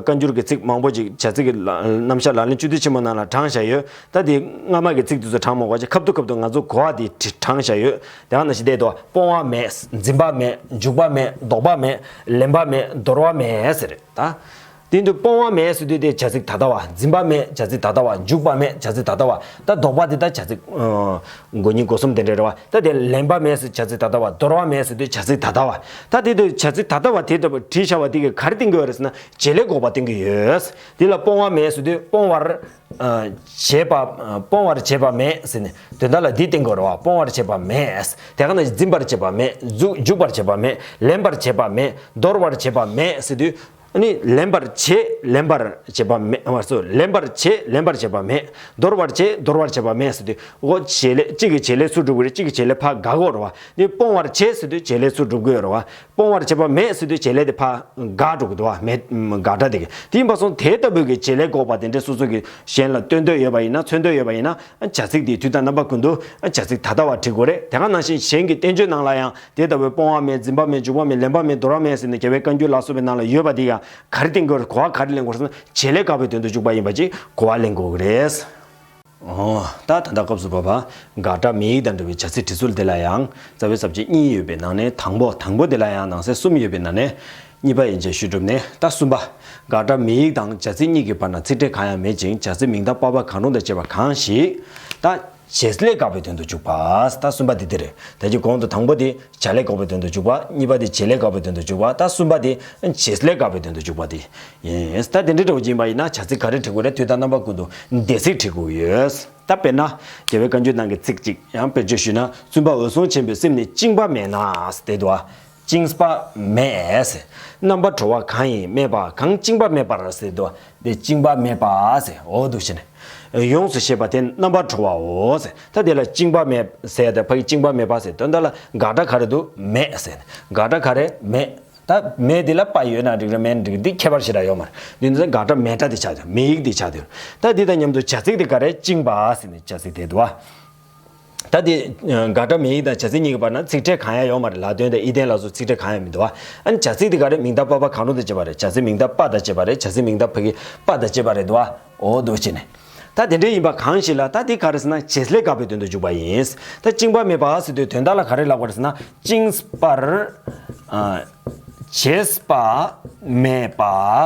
བཀའ་འགྱུར་གྱི་ཚིག་མང་པོ་ཅིག་བྱ་ཚིག་གི་ལ། རྣམ་གཞག་ལག་ལེན་བཅུ་བདུན་ཆེན་མོ་ནང་ལ་དྲངས་བཞག་ཡོད། ད་དེ་སྔ་མ་གི་ཚིག་དེ་ཚོ་དྲངས་མ་དགོས་ཀྱི་ཁ་ཐུག་ཁ་ཐུག་ང་ཚོ་གོ་བ་དེ་དྲངས་བཞག་ཡོད། དེ་ག་ནང་བཞིན་བསྡད་དོ། སྤོང་བ་མེད། འཛིན་པ་མེད། འཇུག་པ་མེད། ལྡོག་པ་མེད། ལེན་པ་མེད། འདོར་བ་མེད་ཟེར། ད། དེ་དུས་སྤོང་བ་མེད་ཟེར་དུས་དེ་བྱ་ཚིག་ད་ལྟ་བ། འཛིན་པ་མེད་བྱ་ཚིག་ད་ལྟ་བ། འཇུག་པ་མེད་བྱ་ཚིག་ད་ལྟ་བ། ད་ལྡོག་པ་དེ་ད་བྱ་ཚིག་ཨ། མགོ་གཉིས་སྒོ་གསུམ་དེ་འདྲ་རེད་བ། ད་དེ་ལེན་པ་མེད་ཟེར་བྱ་ཚིག་ད་ལྟ་བ། འདོར་བ་མེད་ཟེར་དུས་བྱ་ཚིག་ད་ལྟ་བ། ད་དེ་དུས་བྱ་ཚིག་ད་ལྟ་བ་དེ་ལྟ་བུ་བྲིས་བཞག་པ་དེ་གིས་ག་རེ་བསྟན་གྱི་ཡོད་རེད་ཟེར་ན་བྱེད་ལས་དགག་པ་བསྟན་གྱི་ཡོད། དེ་ལ་སྤོང་བ་མེད་ཟེར་དུས་སྤོང་བར། ཨ། བྱེད་པ། ཨ། སྤོང་བར་བྱེད་པ་མེད་ཟེར་ནས་དོན་དག་ལ་འདི་བསྟན་དགོས་རེད་བ། སྤོང་བར་བྱེད་པ་མེད། དེ་ག་ནང་བཞིན་འཛིན་པར་བྱེད་པ་མེད། འཇུག་འཇུག་པར་བྱེད་པ་མེད། ལེན་པར་བྱེད་པ་མེད། འདོར་བར་བྱེད་པ་མེད་ཟེར་དུས། ཨ་ནི་ལེན་པར་བྱེད། ལེན་པར་བྱེད་པ་མེད། ཨ་སོ། ལེན་པར་བྱེད། ལེན་པར་བྱེད་པ་མེད། འདོར་བར་བྱེད། འདོར་བར་བྱེད་པ་མེད་ཟེར་དུས། འོ་བྱེད་ལས་གཅིག་གི་བྱེད་ལས་ཚུར་སྒྲུབ་དགོས་རེད། གཅིག་གི་བྱེད་ལས་ཕར་དགག་དགོས་རེད་བ། འདི་སྤོང་བར་བྱེད་ཟེར་དུས་བྱེད་ལས་ཚུར་སྒྲུབ་དགོས་རེད་བ། སྤོང་བར་བྱེད་པ་མེད་ཟེར་དུས་བྱེད་ལས་དེ་ཕར་དགག་འགྲོ་གི་འདུག་བ། མེད། དགག་སྒྲ་དེ་གི། དེ་ཡིན་པ་སོང་དེ་ལྟ་བུའི་གི་བྱེད་ལས་འགོག་པ་དེ་འདྲ་སོ་སོ་གི་གཞན་ལ་སྟོན་འདོད་ཡོད་པ་ཡིན་ན། མཚོན་འདོད་ཡོད་པ་ཡིན་ན། བྱ་ཚིག་དེ་དུས་དང་རྣམ་པ་ཀུན་ཏུ་བྱ་ཚིག་ད་ལྟ་བ་བྲི་དགོས་རེད། དེ་ག་ནང་བཞིན་གཞན་གྱི་བསྟན་བཅོས་ནང་ལ་ཡང་དེ་ལྟ་བུའི་སྤོང་བ་མེད། འཛིན་པ་མེད། འཇུག་པ་མེད། ལེན་པ་མེད། འདོར་བ་མེད་ཟེར་ནས་རྒྱལ་བའི་བཀའ་འགྱུར་ལ་སོགས་པའི་ནང་ལ་ཡོད་པ་དེ་ཡང་ག་རེ་བསྟན་དགོས་རེད། གོ་བ་ག་རེ་ལེན་དགོས་རེད་ཟེར་ན། བྱེད་ལས་དགག་པའི་དོན་དུ་འཇུག་པ་ཡིན་པ་ཅིག་གོ་བ་ལེན་དགོས་ཀྱི་རེད། འོ། ད་ད་ལྟ་སྐབས་སུ་བབ་པ། དགག་སྒྲ་མེ་ཡིག་དང་འབྲེལ་བའི་བྱ་ཚིག་བྲི་ཚུལ་དེ་ལ་ཡང་རྩ་བའི་ས་བཅད་གཉིས་ཡོད་པའི་ནང་ནས་དང་པོ། དང་པོ་དེ་ལ་ཡང་ནང་གསེས་གསུམ་ཡོད་པའི་ནང་ནས་གཉིས་པ་ཡན་ཆད་ཞུས་གྲུབ་ནས། ད་གསུམ་པ། དགག་སྒྲ་མེ་ཡིག་དང་བྱ་ཚིག་གཉིས་ཀྱི་བར་ན་ཚིག་ཕྲད་གང་ཡང་མེད་ཅིང་། བྱ་ཚིག་མིང་མཐའ་པ་ཕ་གང་རུང་དང་བཅས་པ་གང་ཞིག་ད་བྱེད་ལས་དགག་པའི་དོན་དུ་འཇུག་པ། ད་གསུམ་པ་དེ་དེ་རེད། ད་ཀྱི་གོང་དུ་དང་པོ་དེ་བྱ་ལས་དགག་པའི་དོན་དུ་འཇུག་པ། གཉིས་པ་དེ་བྱེད་ལས་དགག་པའི་དོན་དུ་འཇུག་པ། ད་གསུམ་པ་དེ་བྱེད་ལས་དགག་པའི་དོན་དུ་འཇུག་པ་དེ་ཡིན། ད་དེ་འདྲའི་འདྲ་བོ་ཅིག་ཡིན་པ་ཡིན་ན་བྱ་ཚིག་ག་རེ་བྲི་དགོས་རེད། དུས་དང་རྣམ་པ་ཀུན་ཏུ་འདས་ཚིག་བྲི་དགོས་ཡོད། ད་དཔེར་ན་རྒྱལ་བའི་བཀའ་འགྱུར་ནང་གི་ཚིག་ཅིག་ཡང་དཔེར་བརྗོད་ཞུས་ན། བཙུན་པ་འོད་སྲུང་ཆེན་པོའི་སེམས་ནི་བཅིངས་པ་མེད་ན་ཟེར་དེ་འདུག་བ། བཅིངས་པ་མེད་ཟེར། རྣམ་པར་གྲོལ་བ་གང་ཡིན་སྨྲས་པ། གང་བཅིངས་པ་མེད་པར་ཟེར་དེ་འདུག་བ། དེ་བཅིངས་པ་མེད་པ་ཟེར། འོ་འདུག་བྱས་ནས། ཡོངས་སུ་ཤེས་པ་དེ་རྣམ་པར་གྲོལ་བའོ་ཟེར། ད་དེ་ལ་བཅིངས་པ་མེད་ཟེར་ཏེ་ཕ་གི་བཅིངས་པ་མེད་པ་ཟེར་དོན་དག་ལ་དགག་སྒྲ་ག་རེ་འདུག་མེད་ཟེར། དགག་སྒྲ་ག་རེ་མེད། ད་མེད་དེ་ལ་པ་ཡོད་ན་འགྲིག་རེད། མེད་ན་འགྲིག་འདི་ཁྱད་པར་ཞེ་དྲག་ཡོད་མ་རེད། འདི་ནི་དགག་སྒྲ་མེད་སྒྲ་དེ་ཆགས་ཡོད། མེ་ཡིག་དེ་ཆགས་ཡོད། ད་འདི་དང་མཉམ་དུ་བྱ་ཚིག་དེ་ག་རེ། བཅིངས་པ་ཟེར་ནས་བྱ་ཚིག་དེ་འདུག་བ། ད་དེ་དགག་སྒྲ་མེ་ཡིག་དང་བྱ་ཚིག་གཉིས་ཀྱི་བར་ན་ཚིག་ཕྲད་གང་ཡང་ཡོད་མ་རེད། ལ་དོན་དང་ཨི་ལྡན་ལ་སོགས་ཚིག་ཕྲད་གང་ཡང་མི་འདུག་བ། ཨ་ནི་བྱ་ཚིག་དེ་ག་རེ། མིང་མཐའ་པ་ཕ་གང་རུང་དང་བཅས་པ་རེད། བྱ་ཚིག་མིང་མཐའ་པ་དང་བཅས་པ་རེད། བྱ་ཚིག་མིང་མཐའ་ཕ་གི་པ་དང་བཅས་པ་རེད་འདུག་བ། འོ་འདུག་བྱས་ནས། ད་དེ་འདྲ་ཡིན་པ་གང་ཞིག་ལ་ད་འདི་ག་རེ་ཟེར་ན་བྱེད་ལས་དགག་པའི་དོན་དུ་འཇུག་པ་ཡིན། ད་བཅིངས་པ་མེད་པ་ཟེར་དུས་དོན་དག་ལ་ག་རེ་ལབ་པ་རེད་ཟེར་ན། བཅིངས་པར་ཨ་བྱེད་པ་མེད་པ་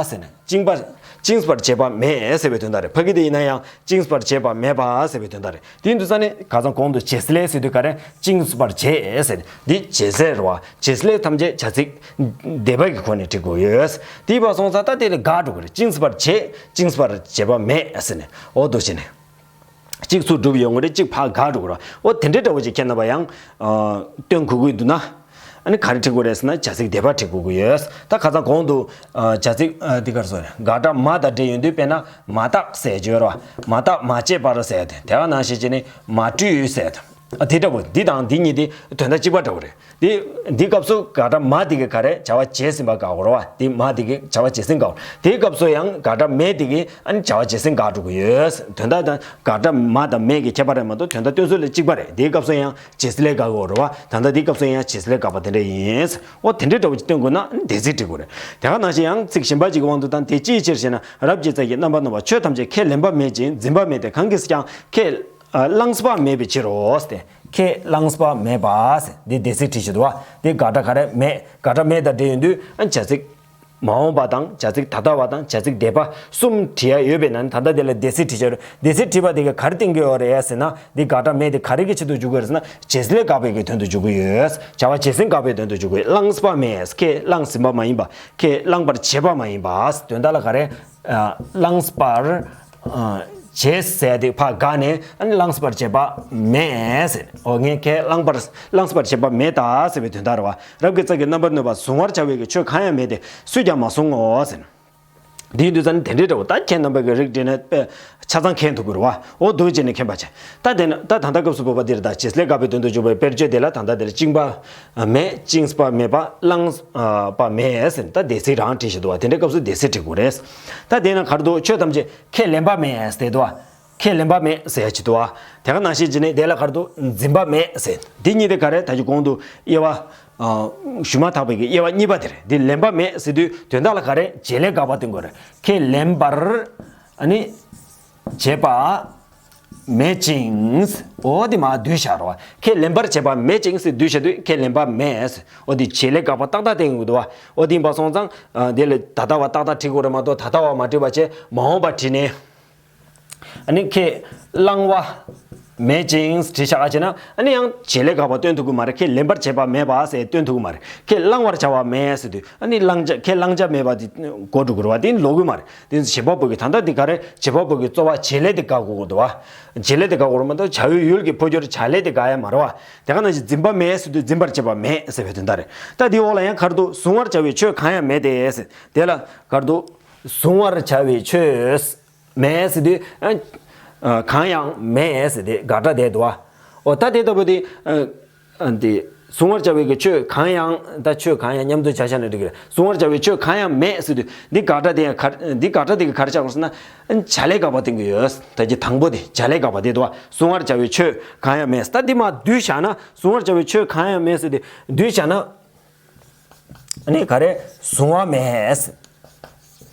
ཟེར་ནས། བཅིངས་པ། བཅིངས་པར་བྱེད་པ་མེད་ཟེར་བའི་དོན་དག་རེད། ཕ་གི་དེ་ཡིན་ན་ཡང་བཅིངས་པར་བྱེད་པ་མེད་པ་ཟེར་བའི་དོན་དག་རེད། དེ་ཡིན་དུས་ཙང་ནས་ཁ་སང་གོང་དུ་བྱེད་ལས་ཟེར་དུས་ག་རེ། བཅིངས་པར་བྱེད་ཟེར། འདི་བྱེད་ལས་རེད་བ། བྱེད་ལས་ཐམས་ཅད་བྱ་ཚིག་འདས་པ་གི་སྒོ་ནས་འབྲི་དགོས་ཡོད། དེའི་བར་སོང་ཙང་ད་དེ་ལས་དགག་འགྲོ་གི་རེད། བཅིངས་པར་བྱེད། བཅིངས་པར་བྱེད་པ་མེད་ཟེར་ནས། འོ་འདུག་བྱས་ནས། གཅིག་ཚུར་སྒྲུབ་ཡོང་གི་རེད། གཅིག་ཕར་དགག་འགྲོ་གི་རེད། འོ་དེ་འདྲའི་འདྲ་བོ་ཅིག་ཁྱེད་རྣམ་པ་ཡང་སྟོན་དགོས་ཀྱི་འདུག་ན། ཨ་ནི་ག་རེ་བྲི་དགོས་རེད་ཟེར་ན་བྱ་ཚིག་འདས་པ་བྲི་དགོས་ཀྱི་ཡོད། ད་ཁ་སང་གོང་དུ་བྱ་ཚིག་འདི་ག་རེ་ཟེར་རེད། དགག་སྒྲ་མ་དང་འབྲེལ་ཡོང་དུས་དཔེར་ན་མ་བརྟགས་ཟེར་གྱི་ཡོད་རེད་བ། མ་བརྟགས། མ་དཔྱད་པར་ཟེར་དེ། དེ་ག་ནང་བཞིན་བྱས་ནས་མ་བཀྲུས་ཟེར་དེ། ཨ་དེ་འདྲ་བོ་འདི་དང་འདི་གཉིས་དེ་དོན་དག་གཅིག་པ་འདྲ་བོ་རེད། དེ་འདི་སྐབས་སུ་དགག་སྒྲ་མ་དེ་གིས་ག་རེ། བྱ་བ་བྱས་ཟིན་པ་དགག་དགོས་རེད་བ། དེ་མ་དེ་གིས་བྱ་བ་བྱས་ཟིན་དགག་དགོས། དེའི་སྐབས་སུ་ཡང་དགག་སྒྲ་མེ་དེ་གིས་ཨ་ནི་བྱ་བ་བྱས་ཟིན་དགག་འགྲོ་གི་ཡོད། དོན་དག་དང་དགག་སྒྲ་མ་དང་མེ་གི་ཁྱད་པར་རེད་མ་གཏོགས་དོན་དག་སྟོན་ཚུལ་ལ་གཅིག་པ་རེད། དེའི་སྐབས་སུ་ཡང་བྱས་ལས་དགག་དགོས་རེད་བ། ད་ལྟ་དེའི་སྐབས་སུ་ཡང་བྱས་ལས་དགག་པ་དེ་འདྲ་ཡིན། འོ་དེ་འདྲའི་འདྲ་བོ་ཅིག་སྟོན་དགོས་ན་འདས་ཚིག་བྲི་དགོས་རེད། དེ་ག་ནང་བཞིན་ཡང་ཚིག་གཞན་པ་ཅིག་གི་དབང་དུ་བཏང་། དེ་ཅིའི་ཕྱིར་ཞེ་ན། རབ་ཀྱི་རྩ་བཞིའི་རྣམ་པར་གནོན་པ་ཆོས་ཐམས་ཅད་ཁས་ལེན་པ་མེད་ཅིང་འཛིན་པ་མེད་དེ། གང་གིས་ཀྱང་ཁས་བླངས་པ་མེད་པའི་ཕྱིར་རོ་ཟེར་ཏེ། ཁས་བླངས་པ་མེད་པ་ཟེར་འདི་འདས་ཚིག་བྲིས་བཞག་འདུག་བ། འདི་དགག་སྒྲ་ག་རེ་མེད། དགག་སྒྲ་མེད་དང་འབྲེལ་ཡོང་དུས་ཨ་བྱ་ཚིག་མ་འོངས་པ་དང་། བྱ་ཚིག་ད་ལྟ་བ་དང་། བྱ་ཚིག་འདས་པ་གསུམ་བྲིས་ཡ་ཡོད་པས་ན། ད་ལྟ་དེ་ལ་འདས་ཚིག་བྲིས་བཞག་རེད། འདས་ཚིག་བྲིས་པ་དེ་ག་ག་རེ་བསྟན་གྱི་ཡོད་རེད་ཟེར་ན། འདི་དགག་སྒྲ་མེད་དེ་ག་རེ་གི་ཆེད་དུ་འཇུག་གི་ཡོད་རེད་ཟེར་ན། བྱས་ལས་དགག་པའི་གི་དོན་དུ་འཇུག་གི་ཡོད། བྱ་བ་བྱས་ཟིན་དགག་པའི་དོན་དུ་འཇུག་གི་ཡོད། བླངས་པ་མེད། ཁས་བླངས་ཟིན་པ་མ་ཡིན་པ། ཁས་བླངས་པར་བྱས་པ་མ་ཡིན་པ། དོན་དག་ལ་ག་རེ། ཨ་བླངས་པར་ཨ་བྱས་ཟེར་དེ་ཕར་དགག་ནས། ཨ་ནི་བླངས་པར་བྱས་པ་མེད་ཟེར། འོ་ངས་ཁས་བླངས་པར་བླངས་པར་བྱས་པ་མེད་ད་ཟེར་བའི་དོན་དག་རེད་བ། རབ་ཀྱི་རྩ་བཞིའི་རྣམ་པར་གནོན་པ་གཟུང་བར་བྱ་བའི་གི་ཆོས་གང་ཡང་མེད་དེ། སུས་ཀྱང་མ་གཟུང་ངོ་ཟེར། འདི་ཡིན་དུས་ཙང་ནི་དེ་འདྲའི་འདྲ་བོ་ད་ཁྱེད་རྣམ་པ་གི་རིགས་འདྲི་ན་དཔེ་ཆ་ཚང་མཁྱེན་ཐུབ་ཀྱི་རེད་བ། འོ་འདུག་བྱས་ནས་མཁྱེན་པ་བྱས། ད་དེ་ན་ད་ད་ལྟ་སྐབས་སུ་བབ་པ་འདིར་ད་བྱས་ལས་དགག་པའི་དོན་དུ་འཇུག་པའི་དཔེར་བརྗོད་དེ་ལ་ད་ལྟ་འདིར་བཅིངས་པ་མེད། བཅིངས་པ་མེད་པ། བླངས་པ་མེད་ཟེར་ད་འདས་ཚིག་རང་བྲིས་བཞག་འདུག་བ། དེ་འདྲའི་སྐབས་སུ་འདས་ཚིག་བྲི་དགོས་རེད། ད་དེ་ན་ག་རེ་འདུག་ཆོས་ཐམས་ཅད་ཁས་ལེན་པ་མེད་ཟེར་འདུག་བ། ཁས་ལེན་པ་མེད་ཟེར་ཡ་ཅིག་འདུག་བ། དེ་ག་ནང་བཞིན་བྱས་ནས་དེ་ལ་ག་རེ་འདུག་འཛིན་པ་མེད་ཟེར། འདི་གཉིས་དེ་ག་རེ། ད་ཅི་གོང་དུ་དབྱེ་བ་ཞུ་མ་ཐག་པའི་གི་དབྱེ་བ་གཉིས་པ་དེ་རེད། འདི་ལེན་པ་མེད་ཟེར་དུས་དོན་དག་ལ་ག་རེ། བྱས་ལས་དགག་པ་སྟོན་དགོས་རེད། ཁས་ལེན་པར་ཨ་ནི་བྱས་པ་མེད་ཅིང་། འོ་དེ་མར་བསྡུས་བཞག་རོ། ཁས་ལེན་པར་བྱས་པ་མེད་ཅིང་ཟེར་བསྡུས་བཞག་དུས་ཁས་ལེན་པ་མེད་ཟེར། འོ་དེ་བྱས་ལས་དགག་པ་ཏག་ཏག་བསྟན་དགོས་འདུག་བ། འོ་དེ་ཡིན་པ་སོང་ཙང་དེ་ལ་ད་ལྟ་བ་ཏག་ཏག་བྲིས་དགོས་རེད་མ་གཏོགས་ད་ལྟ་བ་མ་བྲིས་པ་བྱས་མ་འོངས་པ་བྲིས་ནས། ཨ་ནི་ཁས་བླངས་པ། མེད་ཅིང་བྲིས་བཞག་བྱས་ན། ཨ་ནི་ཡང་བྱེད་ལས་དགག་པ་སྟོན་ཐུབ་ཀྱི་མ་རེད། ཁས་ལེན་པར་བྱེད་པ་མེད་པ་ཟེར་སྟོན་ཐུབ་ཀྱི་མ་རེད། ཁས་བླང་བར་བྱ་བ་མེད་ཟེར་དུས། ཨ་ནི་བླང་བྱ། ཁས་བླང་བྱ་མེད་པ་དེ་གོ་འགྲོ་གི་རེད་བ། དེ་ལོག་གི་མ་རེད། དེ་བྱེད་པ་པོ་གི། ད་ལྟ་དེ་ག་རེ། བྱེད་པ་པོ་གི་རྩོལ་བ་བྱེད་ལས་དེ་དགག་དགོས་ཀྱི་འདུག་བ། བྱེད་ལས་དེ་དགག་དགོས་རེད་མ་གཏོགས་བྱ་བའི་ཡུལ་གྱི་འཕོ་འགྱུར་བྱ་ལས་དེ་དགག་ཡ་མ་རེད་བ། དེ་ག་ནང་བཞིན་འཛིན་པ་མེད་ཟེར་དུས་འཛིན་པར་བྱེད་པ་མེད་ཟེར་བའི་དོན་དག་རེད། ད་དེའི་འོག་ལ་ཡང་ག་རེ་འདུག་གཟུང་བར་བྱ་བའི་ཆོས་གང་ཡང་མེད་དེ་ཟེར། དེ་ལ་ག་རེ་འདུག་གཟུང་བར་བྱ་བའི་ཆོས་མེད་ཟེར་དུས། ཨ། ཨ། གང་ཡང་མེད་ཟེར་དེ་དགག་སྒྲ་དེ་འདུག་བ། འོ་ད་དེ་ལྟ་བུ་དེ། ཨ། ཨ། དེ་གཟུང་བར་བྱ་བའི་གི་ཆོས་གང་ཡང་། ད་ཆོས་གང་ཡང་མཉམ་དུ་བྱ་བཞག་ན་འགྲིག་གི་རེད། གཟུང་བར་བྱ་བའི་ཆོས་གང་ཡང་མེད་ཟེར་དུས། འདི་དགག་སྒྲ་དེ་ཡང་ག། འདི་དགག་སྒྲ་དེ་གི་ག་རེ་ཆགས་དགོས་ཟེར་ན། བྱ་ལས་དགག་པ་སྟོན་གྱི་ཡོད། ད་ཀྱི་དང་པོ་དེ་བྱ་ལས་དགག་པ་དེ་འདུག་བ། གཟུང་བར་བྱ་བའི་ཆོས་གང་ཡང་མེད། ད་འདི་མར་བསྡུས་བཞག་ན། གཟུང་བར་བྱ་བའི་ཆོས་གང་ཡང་མེད་ཟེར་དེ་བསྡུས་བཞག་ན། ཨ་ནི་ག་རེ། གཟུང་བ་མེད།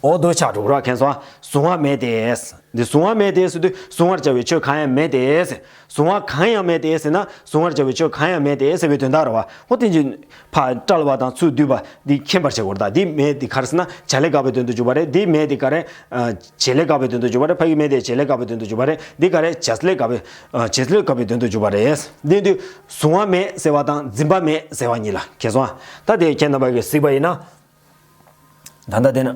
འོ་དེ་ཆགས་འགྲོ་གི་རེད། མཁྱེན་སོང་ཨ། གཟུང་བ་མེད་དེ། འདི་གཟུང་བ་མེད་དེ་ཟེར་དུས་གཟུང་བར་བྱ་བའི་ཆོས་གང་ཡང་མེད་དེ། གཟུང་བ་གང་ཡང་མེད་དེ་ཟེར་ན། གཟུང་བར་བྱ་བའི་ཆོས་གང་ཡང་མེད་དེ་ཟེར་བའི་དོན་དག་རེད་བ། འོ་དེ་བཞིན་ཕར་བཀྲལ་བ་དང་ཚུར་བསྡུས་པ་འདི་མཁྱེན་པར་བྱེད་དགོས་རེད། ད་འདི་མེད་དེ་ག་རེ་ཟེར་ན། བྱ་ལས་དགག་པའི་དོན་དུ་འཇུག་པ་རེད། འདི་མེད་དེ་ག་རེ། ཨ། བྱེད་ལས་དགག་པའི་དོན་དུ་འཇུག་པ་རེད། ཕ་གི་མེད་དེ་བྱེད་ལས་དགག་པའི་དོན་དུ་འཇུག་པ་རེད། འདི་ག་རེ། བྱ་ལས་དགག་པའི། ཨ། བྱེད་ལས་དགག་པའི་དོན་དུ་འཇུག་པ་རེད། འདི་དུས་གཟུང་བ་མེད་ཟེར་བ་དང་འཛིན་པ་མེད་ཟེར་བ་གཉིས་ལ། མཁྱེན་སོང་ཨ། ད་དེ་ཁྱེད་རྣམ་པ་གིས་གཟིགས་པ་ཡིན་ན། ད་ལྟ་དེ་ན།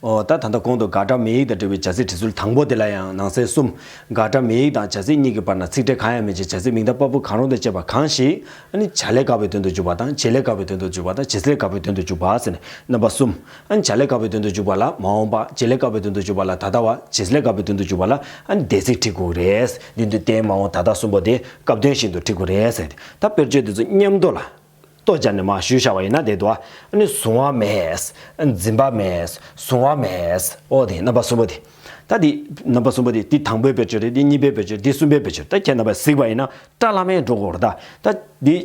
ཨོ། ད་ད་ལྟ་གོང་དུ་དགག་སྒྲ་མེད་ཡིག་དང་འབྲེལ་བའི་བྱ་ཚིག་བྲིས་ཚུལ་དང་པོ་དེ་ལ་ཡང་ནང་གསེས་གསུམ། དགག་སྒྲ་མེད་ཡིག་དང་བྱ་ཚིག་གཉིས་ཀྱི་བར་ན་ཚིག་ཕྲད་གང་ཡང་མེད་ཅིང་། བྱ་ཚིག་མིང་མཐའ་དཔའ་བོ་གང་རུང་དང་བཅས་པ་གང་ཞིག་ཨ་ནི་བྱ་ལས་དགག་པའི་དོན་དུ་འཇུག་པ་དང་། བྱེད་ལས་དགག་པའི་དོན་དུ་འཇུག་པ་དང་། བྱེད་ཚུལ་ལས་དགག་པའི་དོན་དུ་འཇུག་པ་ཟེར་ནས་རྣམ་པ་གསུམ། ཨ་ནི་བྱ་ལས་དགག་པའི་དོན་དུ་འཇུག་པ་ལ་མ་འོངས་པ། བྱེད་ལས་དགག་པའི་དོན་དུ་འཇུག་པ་ལ་ད་ལྟ་བ། བྱེད་ཚུལ་ལས་དགག་པའི་དོན་དུ་འཇུག་པ་ལ་ཨ་ནི་འདས་ཚིག་བྲི་དགོས་རེད། འདི་འདུས་ཏེ་མ་འོངས་ད་ལྟ་གསུམ་པོ་དེ་སྐབས་དོན་བཞིན་དུ་བྲི་དགོས་རེད་ཟེར་ཏེ། ད་དཔེར་བརྗོད་འདི་ཚོ་མཉམ་དུ་ལ། ལྟོ་སྦྱར་ནས་མར་ཞུས་བཞག་པ་ཡིན་ན་དེ་འདུག་ཨ། ཨ་ནི་གཟུང་བ་མེད། འཛིན་པ་མེད། གཟུང་བ་མེད། ཨོ་དེ་རྣམ་པ་གསུམ་པོ་དེ། ད་དེ་རྣམ་པ་གསུམ་པོ་དེ། དེ་དང་པོའི་དཔེར་བརྗོད་རེད། དེ་གཉིས་པའི་དཔེར་བརྗོད། དེ་གསུམ་པའི་དཔེར་བརྗོད། ད་ཁྱེད་རྣམ་པས་གཟིགས་པ་ཡིན་ན་སྒྲ་བླ་མེད་འགྲོ་གི་རེད་ད། ད་དེ་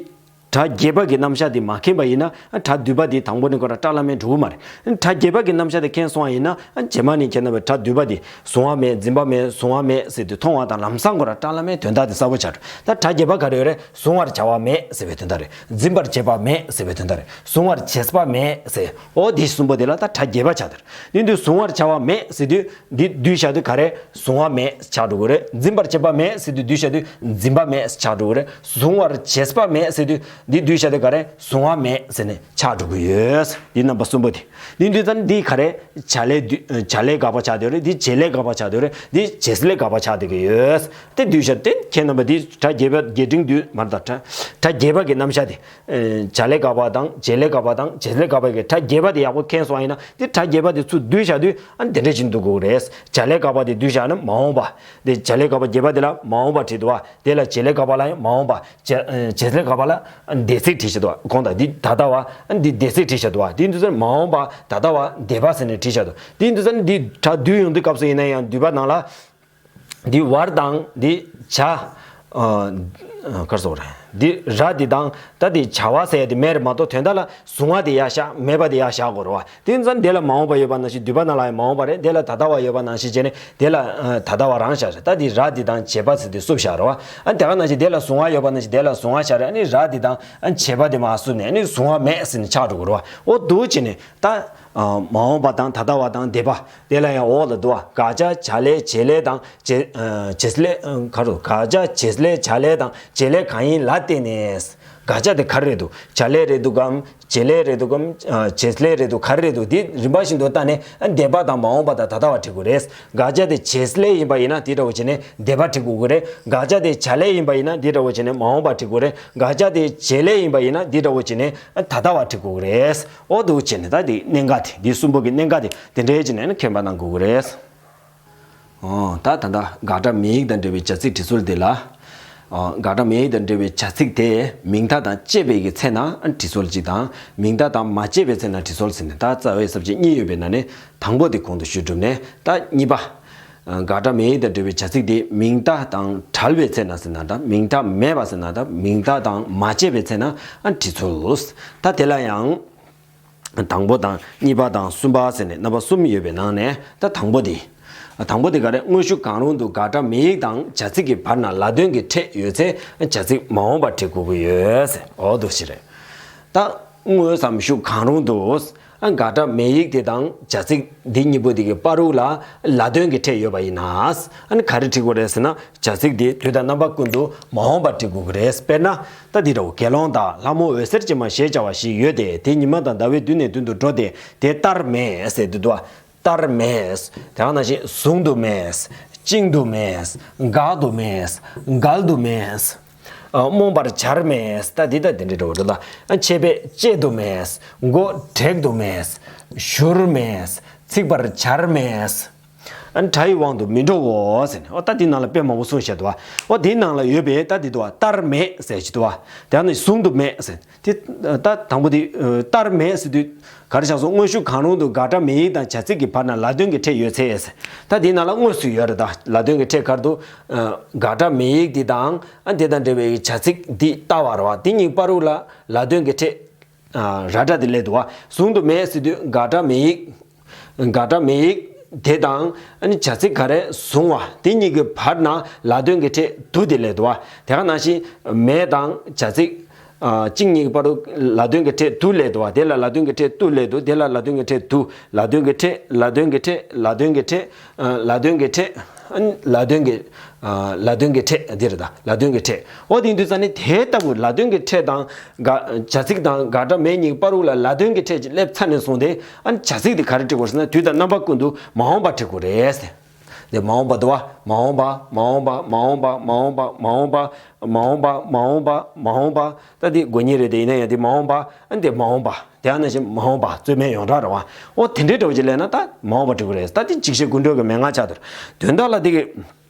སྒྲ་རྒྱས་པ་གི་རྣམ་གཞག་དེ་མ་མཁྱེན་པ་ཡིན་ན། ཨ། སྒྲ་བསྡུས་པ་དེ་དང་པོ་ནས་ཁོ་རང་སྒྲ་བླ་མེད་འགྲོ་གི་མ་རེད། སྒྲ་རྒྱས་པ་གི་རྣམ་གཞག་དེ་མཁྱེན་སོང་བ་ཡིན་ན། ཨ། རྗེས་མ་ནས་ཁྱེད་རྣམ་པས་སྒྲ་བསྡུས་པ་དེ་གཟུང་བ་མེད། འཛིན་པ་མེད། གཟུང་བ་མེད་ཟེར་དུས་མཐོང་བ་དང་ལམ་སང་ཁོ་རང་སྒྲ་བླ་མེད་དོན་དག་དེ་གསལ་པོ་ཆགས་འགྲོ། ད་སྒྲ་རྒྱས་པ་ག་རེ་ཡོད་རེད། གཟུང་བར་བྱ་བ་མེད་ཟེར་བའི་དོན་དག་རེད། འཛིན་པར་བྱེད་པ་མེད་ཟེར་བའི་དོན་དག་རེད། གཟུང་བར་བྱེད་པ་མེད་ཟེར། ཨོ་དེ་གསུམ་པོ་དེ་ལ་ད་སྒྲ་རྒྱས་པ་ཆགས་འདུག་དེ་དུས་གཟུང་བར་བྱ་བ་མེད་ཟེར་དུས་འདི་བསྡུས་བཞག་དུས་ག་རེ། གཟུང་བ་མེད་ཆགས་འགྲོ་གི་རེད། འཛིན་པར་བྱེད་པ་མེད་ཟེར་དུས་བསྡུས་བཞག་དུས་འཛིན་པ་མེད་ཆགས་འགྲོ་གི་རེད། གཟུང་བར་བྱེད་པ་མེད་ཟེར་དུས་འདི་བསྡུས་བཞག་དུས་ག་རེ། གཟུང་བ་མེད་ཟེར་ནས་ཆགས་འགྲོ་གི་ཡོད། འདི་རྣམ་པ་གསུམ་པོ་དེ། འདི་འདི་ལྟར་འདི་ག་རེ། བྱ་ལས་བསྡུ། བྱ་ལས་དགག་པ་ཆགས་བསྡད་ཡོད་རེད། འདི་བྱེད་ལས་དགག་པ་ཆགས་བསྡད་ཡོད་རེད། འདི་བྱེད་ཚུལ་ལས་དགག་པ་ཆགས་བསྡད་ཀྱི་ཡོད། དེ་བསྡུས་བཞག་དེ་ཁྱེད་རྣམ་པ་འདི་སྒྲ་རྒྱས་པ་རྒྱས་འབྲིང་བསྡུས་མ་རེད་ད། སྒྲ་རྒྱས་པ་གི་རྣམ་གཞག་དེ། བྱ་ལས་དགག་པ་དང་བྱེད་ལས་དགག་པ་དང་བྱེད་ཚུལ་ལས་དགག་པ་གི་སྒྲ་རྒྱས་པ་དེ་ཡག་པོ་མཁྱེན་སོང་བ་ཡིན་ན། དེ་སྒྲ་རྒྱས་པ་དེ་ཚུར་བསྡུས་བཞག་དུས་ཨ་ནི་དེ་འདྲ་ཞིག་འདུག་དགོས་རེད། བྱ་ལས་དགག་པ་དེ་བསྡུས་བཞག་ན་མ་འོངས་པ། དེ་བྱ་ལས་དགག་པ་རྒྱས་པ་དེ་ལ་མ་འོངས་པ་བྲིས་འདུག་བ། དེ་ལ་བྱེད་ལས་དགག་པ་ལ་ཡང་མ་འོངས་པ། བྱེད་བྱེད་ཚུལ་ལས་དགག་པ་ལ་འདས་ཚིག་བྲིས་བཞག་འདུག་བ། གོང་དང་འདི་ད་ལྟ་བ་འདི་འདས་ཚིག་བྲིས་བཞག་འདུག་བ། དེ་འདུག་ཚེ་མ་འོངས་པ་ད་ལྟ་བ་འདས་པ་ཟེར་ནས་བྲིས་བཞག་འདུག་དེ་འདུག་ཚེ་འདི་སྒྲ་བསྡུས་ཡོང་དུས་སྐབས་སུ་ཡིན་ན་ཡང་བསྡུས་པ་ནང་ལ། འདི་བར་དང་འདི་བྱ། ཨ། ག་རེ་ཟེར་དགོས་རེད། འདི་ར་འདི་དང་ད་འདི་བྱ་བ་ཟེར་ཡ་འདི་མེད་རེད་མ་གཏོགས་དོན་དག་ལ་གཟུང་བ་འདི་ཡར་བཞག་མེད་པ་འདི་ཡར་བཞག་དགོས་རེད་བ། དེ་ཡིན་ཙང་འདི་ལ་མ་འོངས་པ་ཡོད་པ་ནང་བཞིན་བསྡུས་པ་ནང་ལ་ཡང་མ་འོངས་པ་རེད། འདི་ལ་ད་ལྟ་བ་ཡོད་པ་ནང་བཞིན་བྱས་ནས་འདི་ལ་ཨ་ད་ལྟ་བ་རང་བཞག་རེད། ད་འདི་ར་འདི་དང་བྱེད་པ་ཟེར་འདི་བསུབས་བཞག་རེད་བ། ཨ་དེ་ག་ནང་བཞིན་འདི་ལ་གཟུང་བ་ཡོད་པ་ནང་བཞིན་འདི་ལ་གཟུང་བ་བཞག་རེད། ཨ་ནི་ར་འདི་དང་ཨ་བྱེད་པ་འདི་མར་བསུབས་ནས་ཨ་ནི་གཟུང་བ་མེད་ཟེར་ནས་ཆགས་འགྲོ་གི་རེད་བ། ཨོ་འདུག་བྱས་ནས་ད། ཨ། མ་འོངས་པ་དང་ད་ལྟ་བ་དང་འདས་པ། དེ་ལ་ཡང་འོག་ལ་འདུག་བ། དགག་བྱ་བྱ་ལས་བྱེད་ལས་དང་བྱེད། ཨ། བྱེད་ལས། ཨ། ག་རེ། དགག་བྱ་བྱེད་ལས་བྱ་ལས་དང་བྱེད་ལས་གང་ཡིན་ལ་བརྟེན་ནས། དགག་བྱ་དེ་ག་རེ་རེད་འདུག་བྱ་ལས་རེད་འདུག་གམ། བྱེད་ལས་རེད་འདུག་གམ། ཨ། བྱེད་ལས་རེད་འདུག་ག་རེ་རེད་འདུག་དེ་རིམ་པ་བཞིན་དུ་བལྟས་ནས་འདས་པ་དང་མ་འོངས་པ་དང་ད་ལྟ་བ་བྲི་དགོས་རེད། དགག་བྱ་དེ་བྱེད་ལས་ཡིན་པ་ཡིན་ན་དེ་འདྲ་བོ་བྱས་ནས་འདས་པ་བྲི་དགོས་ཀྱི་རེད། དགག་བྱ་དེ་བྱ་ལས་ཡིན་པ་ཡིན་ན་དེ་འདྲ་བོ་བྱས་ནས་མ་འོངས་པ་བྲི་དགོས་རེད། དགག་བྱ་དེ་བྱེད་ལས་ཡིན་པ་ཡིན་ན་དེ་འདྲ་བོ་བྱས་ནས་ད་ལྟ་བ་བྲི་དགོས་ཀྱི་རེད། ཨོ་འདུག་བྱས་ནས་ད་དེ་གནད་འགག་དེ། འདི་གསུམ་པོ་གི་གནད་འགག་དེ་དེ་འདྲའི་བྱས་ནས་མཁྱེན་པ་གནང་དགོས་ཀྱི་རེད། ཨོ་ད་ད་ལྟ་དགག་སྒྲ་མེད་ཡིག་དང་འབྲེལ་བའི་བྱ་ཚིག་བྲིས་ཚུལ་དེ་ལ། ཨོ་དགག་སྒྲ་མེད་ཡིག་དང་འབྲེལ་བའི་བྱ་ཚིག་དེ་མིང་མཐའ་དང་བཅས་པའི་གི་ཚེ་ན་བྲིས་ཚུལ་གཅིག་དང་། མིང་མཐའ་དང་མ་བཅས་པའི་ཚེ་ན་བྲིས་ཚུལ་ཟེར་ནས་ད་རྩ་བའི་ས་བཅད་གཉིས་ཡོད་པའི་ནང་ནས་དང་པོ་དེ་གོང་དུ་ཞུས་གྲུབ་ནས། ད་གཉིས་པ། དགག་སྒྲ་མེད་ཡིག་དང་འབྲེལ་བའི་བྱ་ཚིག་དེ་མིང་མཐའ་དང་བྲལ་བའི་ཚེ་ན་ཟེར་ན་དང་། མིང་མཐའ་མེད་པ་ཟེར་ན་དང་། མིང་མཐའ་དང་མ་བཅས་པའི་ཚེ་ན་བྲིས་ཚུལ། ད་དེ་ལ་ཡང་། དང་པོ་དང་གཉིས་པ་དང་གསུམ་པ་ཟེར་ནས་རྣམ་པ་གསུམ་ཡོད་པའི་ནང་ནས་ད་དང་པོ་དེ། དང་པོ་དེ་ག་རེ། དངོས་གཞི་གང་རུང་དུ་དགག་སྒྲ་མེད་ཡིག་དང་བྱ་ཚིག་གི་བར་ན་ལ་དོན་གྱི་ཕྲད་ཡོད་ཚེ་བྱ་ཚིག་མ་འོངས་པ་བྲི་དགོས་ཀྱི་ཡོད་ཟེར། འོ་འདུག་ཞིག་རེད། ད་དངོས་སམ་གཞི་གང་རུང་དུ། ཨ་དགག་སྒྲ་མེད་ཡིག་དེ་དང་བྱ་ཚིག་འདི་གཉིས་པོ་དེ་གི་བར་དུ་ལ་ལ་དོན་གྱི་ཕྲད་ཡོད་པ་ཡིན་ན། ཨ་ནི་ག་རེ་འབྲི་དགོས་རེད་ཟེར་ན། བྱ་ཚིག་དེ་དུས་དང་རྣམ་པ་ཀུན་ཏུ་མ་འོངས་པ་འབྲི་དགོས་ཀྱི་རེད། དཔེར་ན། ད་འདི་འདྲ་བོ། དགེ་སློང་དག་ལྷ་མོ་འོད་ཟེར་ཅན་མ་ཞེས་བྱ་བ་ཞིག་ཡོད་དེ། དེ་ཉི་མ་དང་ཟླ་བའི་མདུན་ནས་མདུན་དུ་འགྲོ་སྟེ། དེ་བལྟར་མེད་ཟེར་དུས་དུ་བ། བལྟར་མེད། དེ་ག་ནང་བཞིན་བཟུང་དུ་མེད། བཅིངས་དུ་མེད། འགག་ཏུ་མེད། འགལ་དུ་མེད། ཨ་རྨོངས་པར་བྱར་མེད། ད་འདི་ད་འདི་འདྲ་འགྲོ་འགྲོ་ད། ཨ་ཆད་པས་བཅད་དུ་མེད། མགོ་བྲེག་ཏུ་མེད། བཞུར་མེད། ཚིག་པར་བྱར་མེད། ཨ་དགྲ་ཡི་དབང་དུ་མི་འགྲོའོ་ཟེར་ནས། ཨོ་ད་འདི་ནང་ལ་དཔེ་མང་པོ་གསུངས་བཞག་འདུག་བ། ཨོ་འདི་ནང་ལ་ཡོད་པའི་ད་འདི་འདུག་བ། བལྟར་མེད་ཟེར་གྱི་འདུག་བ། དེ་ནས་བཟུང་དུ་མེད་ཟེར། དེ་ད་དང་པོ་དེ་བལྟར་མེད་ཟེར་དུས་ག་རེ་ཆགས་སོང་། དངོས་ཤུགས་གང་རུང་དུ་དགག་སྒྲ་མེད་ཡིག་དང་བྱ་ཚིག་གི་བར་ན་ལ་དོན་གྱི་ཕྲད་ཡོད་ཚེ། ད་དེའི་ནང་ལ་དངོས་སུ་ཡོད་རེད། ད་ལ་དོན་གྱི་ཕྲད་ག་རེ་འདུག། དགག་སྒྲ་མེད་ཡིག་འདི་དང་ཨ་དེ་དང་འབྲེལ་བའི་བྱ་ཚིག་འདི་ལྟ་བ་རེད་བ། དེ་གཉིས་བར་དུ་ལ་ལ་དོན་གྱི་ཕྲད་ར་སྒྲ་དེ་སླེབས་འདུག་བ། བཟུང་དུ་མེད་ཟེར་དུས་དགག་སྒྲ་མེད་ཡིག་དགག་སྒྲ་མེད་ཡིག་དེ་དང་ཨ་ནི་བྱ་ཚིག་ག་རེ་བཟུང་བ་དེ་གཉིས་ཀྱི་བར་ན་ལ་དོན་གྱི་ཕྲད་དུ་དེ་སླེབས་འདུག་བ། དེ་ག་ནང་བཞིན་མེད་དང་བྱ་ཚིག་ཨ་གཅིག་གཉིས་ཀྱི་བར་དུ་ལ་དོན་གྱི་ཕྲད་དུ་སླེབས་འདུག་བ། དེ་ལ་ལ་དོན་གྱི་ཕྲད་དུ་སླེབས་འདུག་དེ་ལ་ལ་དོན་གྱི་ཕྲད་དུ། ལ་དོན་གྱི་ཕྲད། ལ་དོན་གྱི་ཕྲད། ལ་དོན་གྱི་ཕྲད། ཨ་ལ་དོན་གྱི་ཕྲད། ཨ་ལ་དོན་གྱི་ཨ་ལ་དོན་གྱི་ཕྲད་འདི་རེད། ད་ལ་དོན་གྱི་ཕྲད། འོ་དེ་ཡིན་དུས་ཙང་ནི་དེ་ལྟ་བུ་ལ་དོན་གྱི་ཕྲད་དང་དགག་བྱ་ཚིག་དང་དགག་སྒྲ་མེད་གཉིས་བར་དུ་ལ་ལ་དོན་གྱི་ཕྲད་ཅིག་སླེབས་ཚར་ནས་བཟུང་སྟེ། ཨ་བྱ་ཚིག་དེ་ག་རེ་འབྲི་དགོས་ཟེར་ན། དུས་དང་རྣམ་པ་ཀུན་ཏུ་མ་འོངས་པ་འབྲི་དགོས་རེད། དེ་མ་འོངས་པ་འདུག་བ། མ་འོངས་པ། མ་འོངས་པ། མ་འོངས་པ། མ་འོངས་པ། མ་འོངས་པ། མ་འོངས་པ། མ་འོངས་པ། ད་འདི་དགོས་ངེས་རེད། དེ་ཡིན་ན་ཡང་འདི་མ་འོངས་པ། ཨ་འདི་མ་འོངས་པ། དེ་ཡང་ན་བཞིན་མ་འོངས་པ་རྩོད་མེད་ཡོངས་གྲགས་རེད་བ། ཨོ་དེ་འདྲའི་འདྲ་བོ་ཅིག་སླེབས་ན་ད་མ་འོངས་པ་འབྲི་དགོས་རེད། ད་འདི་འཇིགས་བྱེད་ཀུན་གྲོལ་གྱི་མན་ངག་ཆགས་འདུག། དོན་དག་ལ་འདི་གི་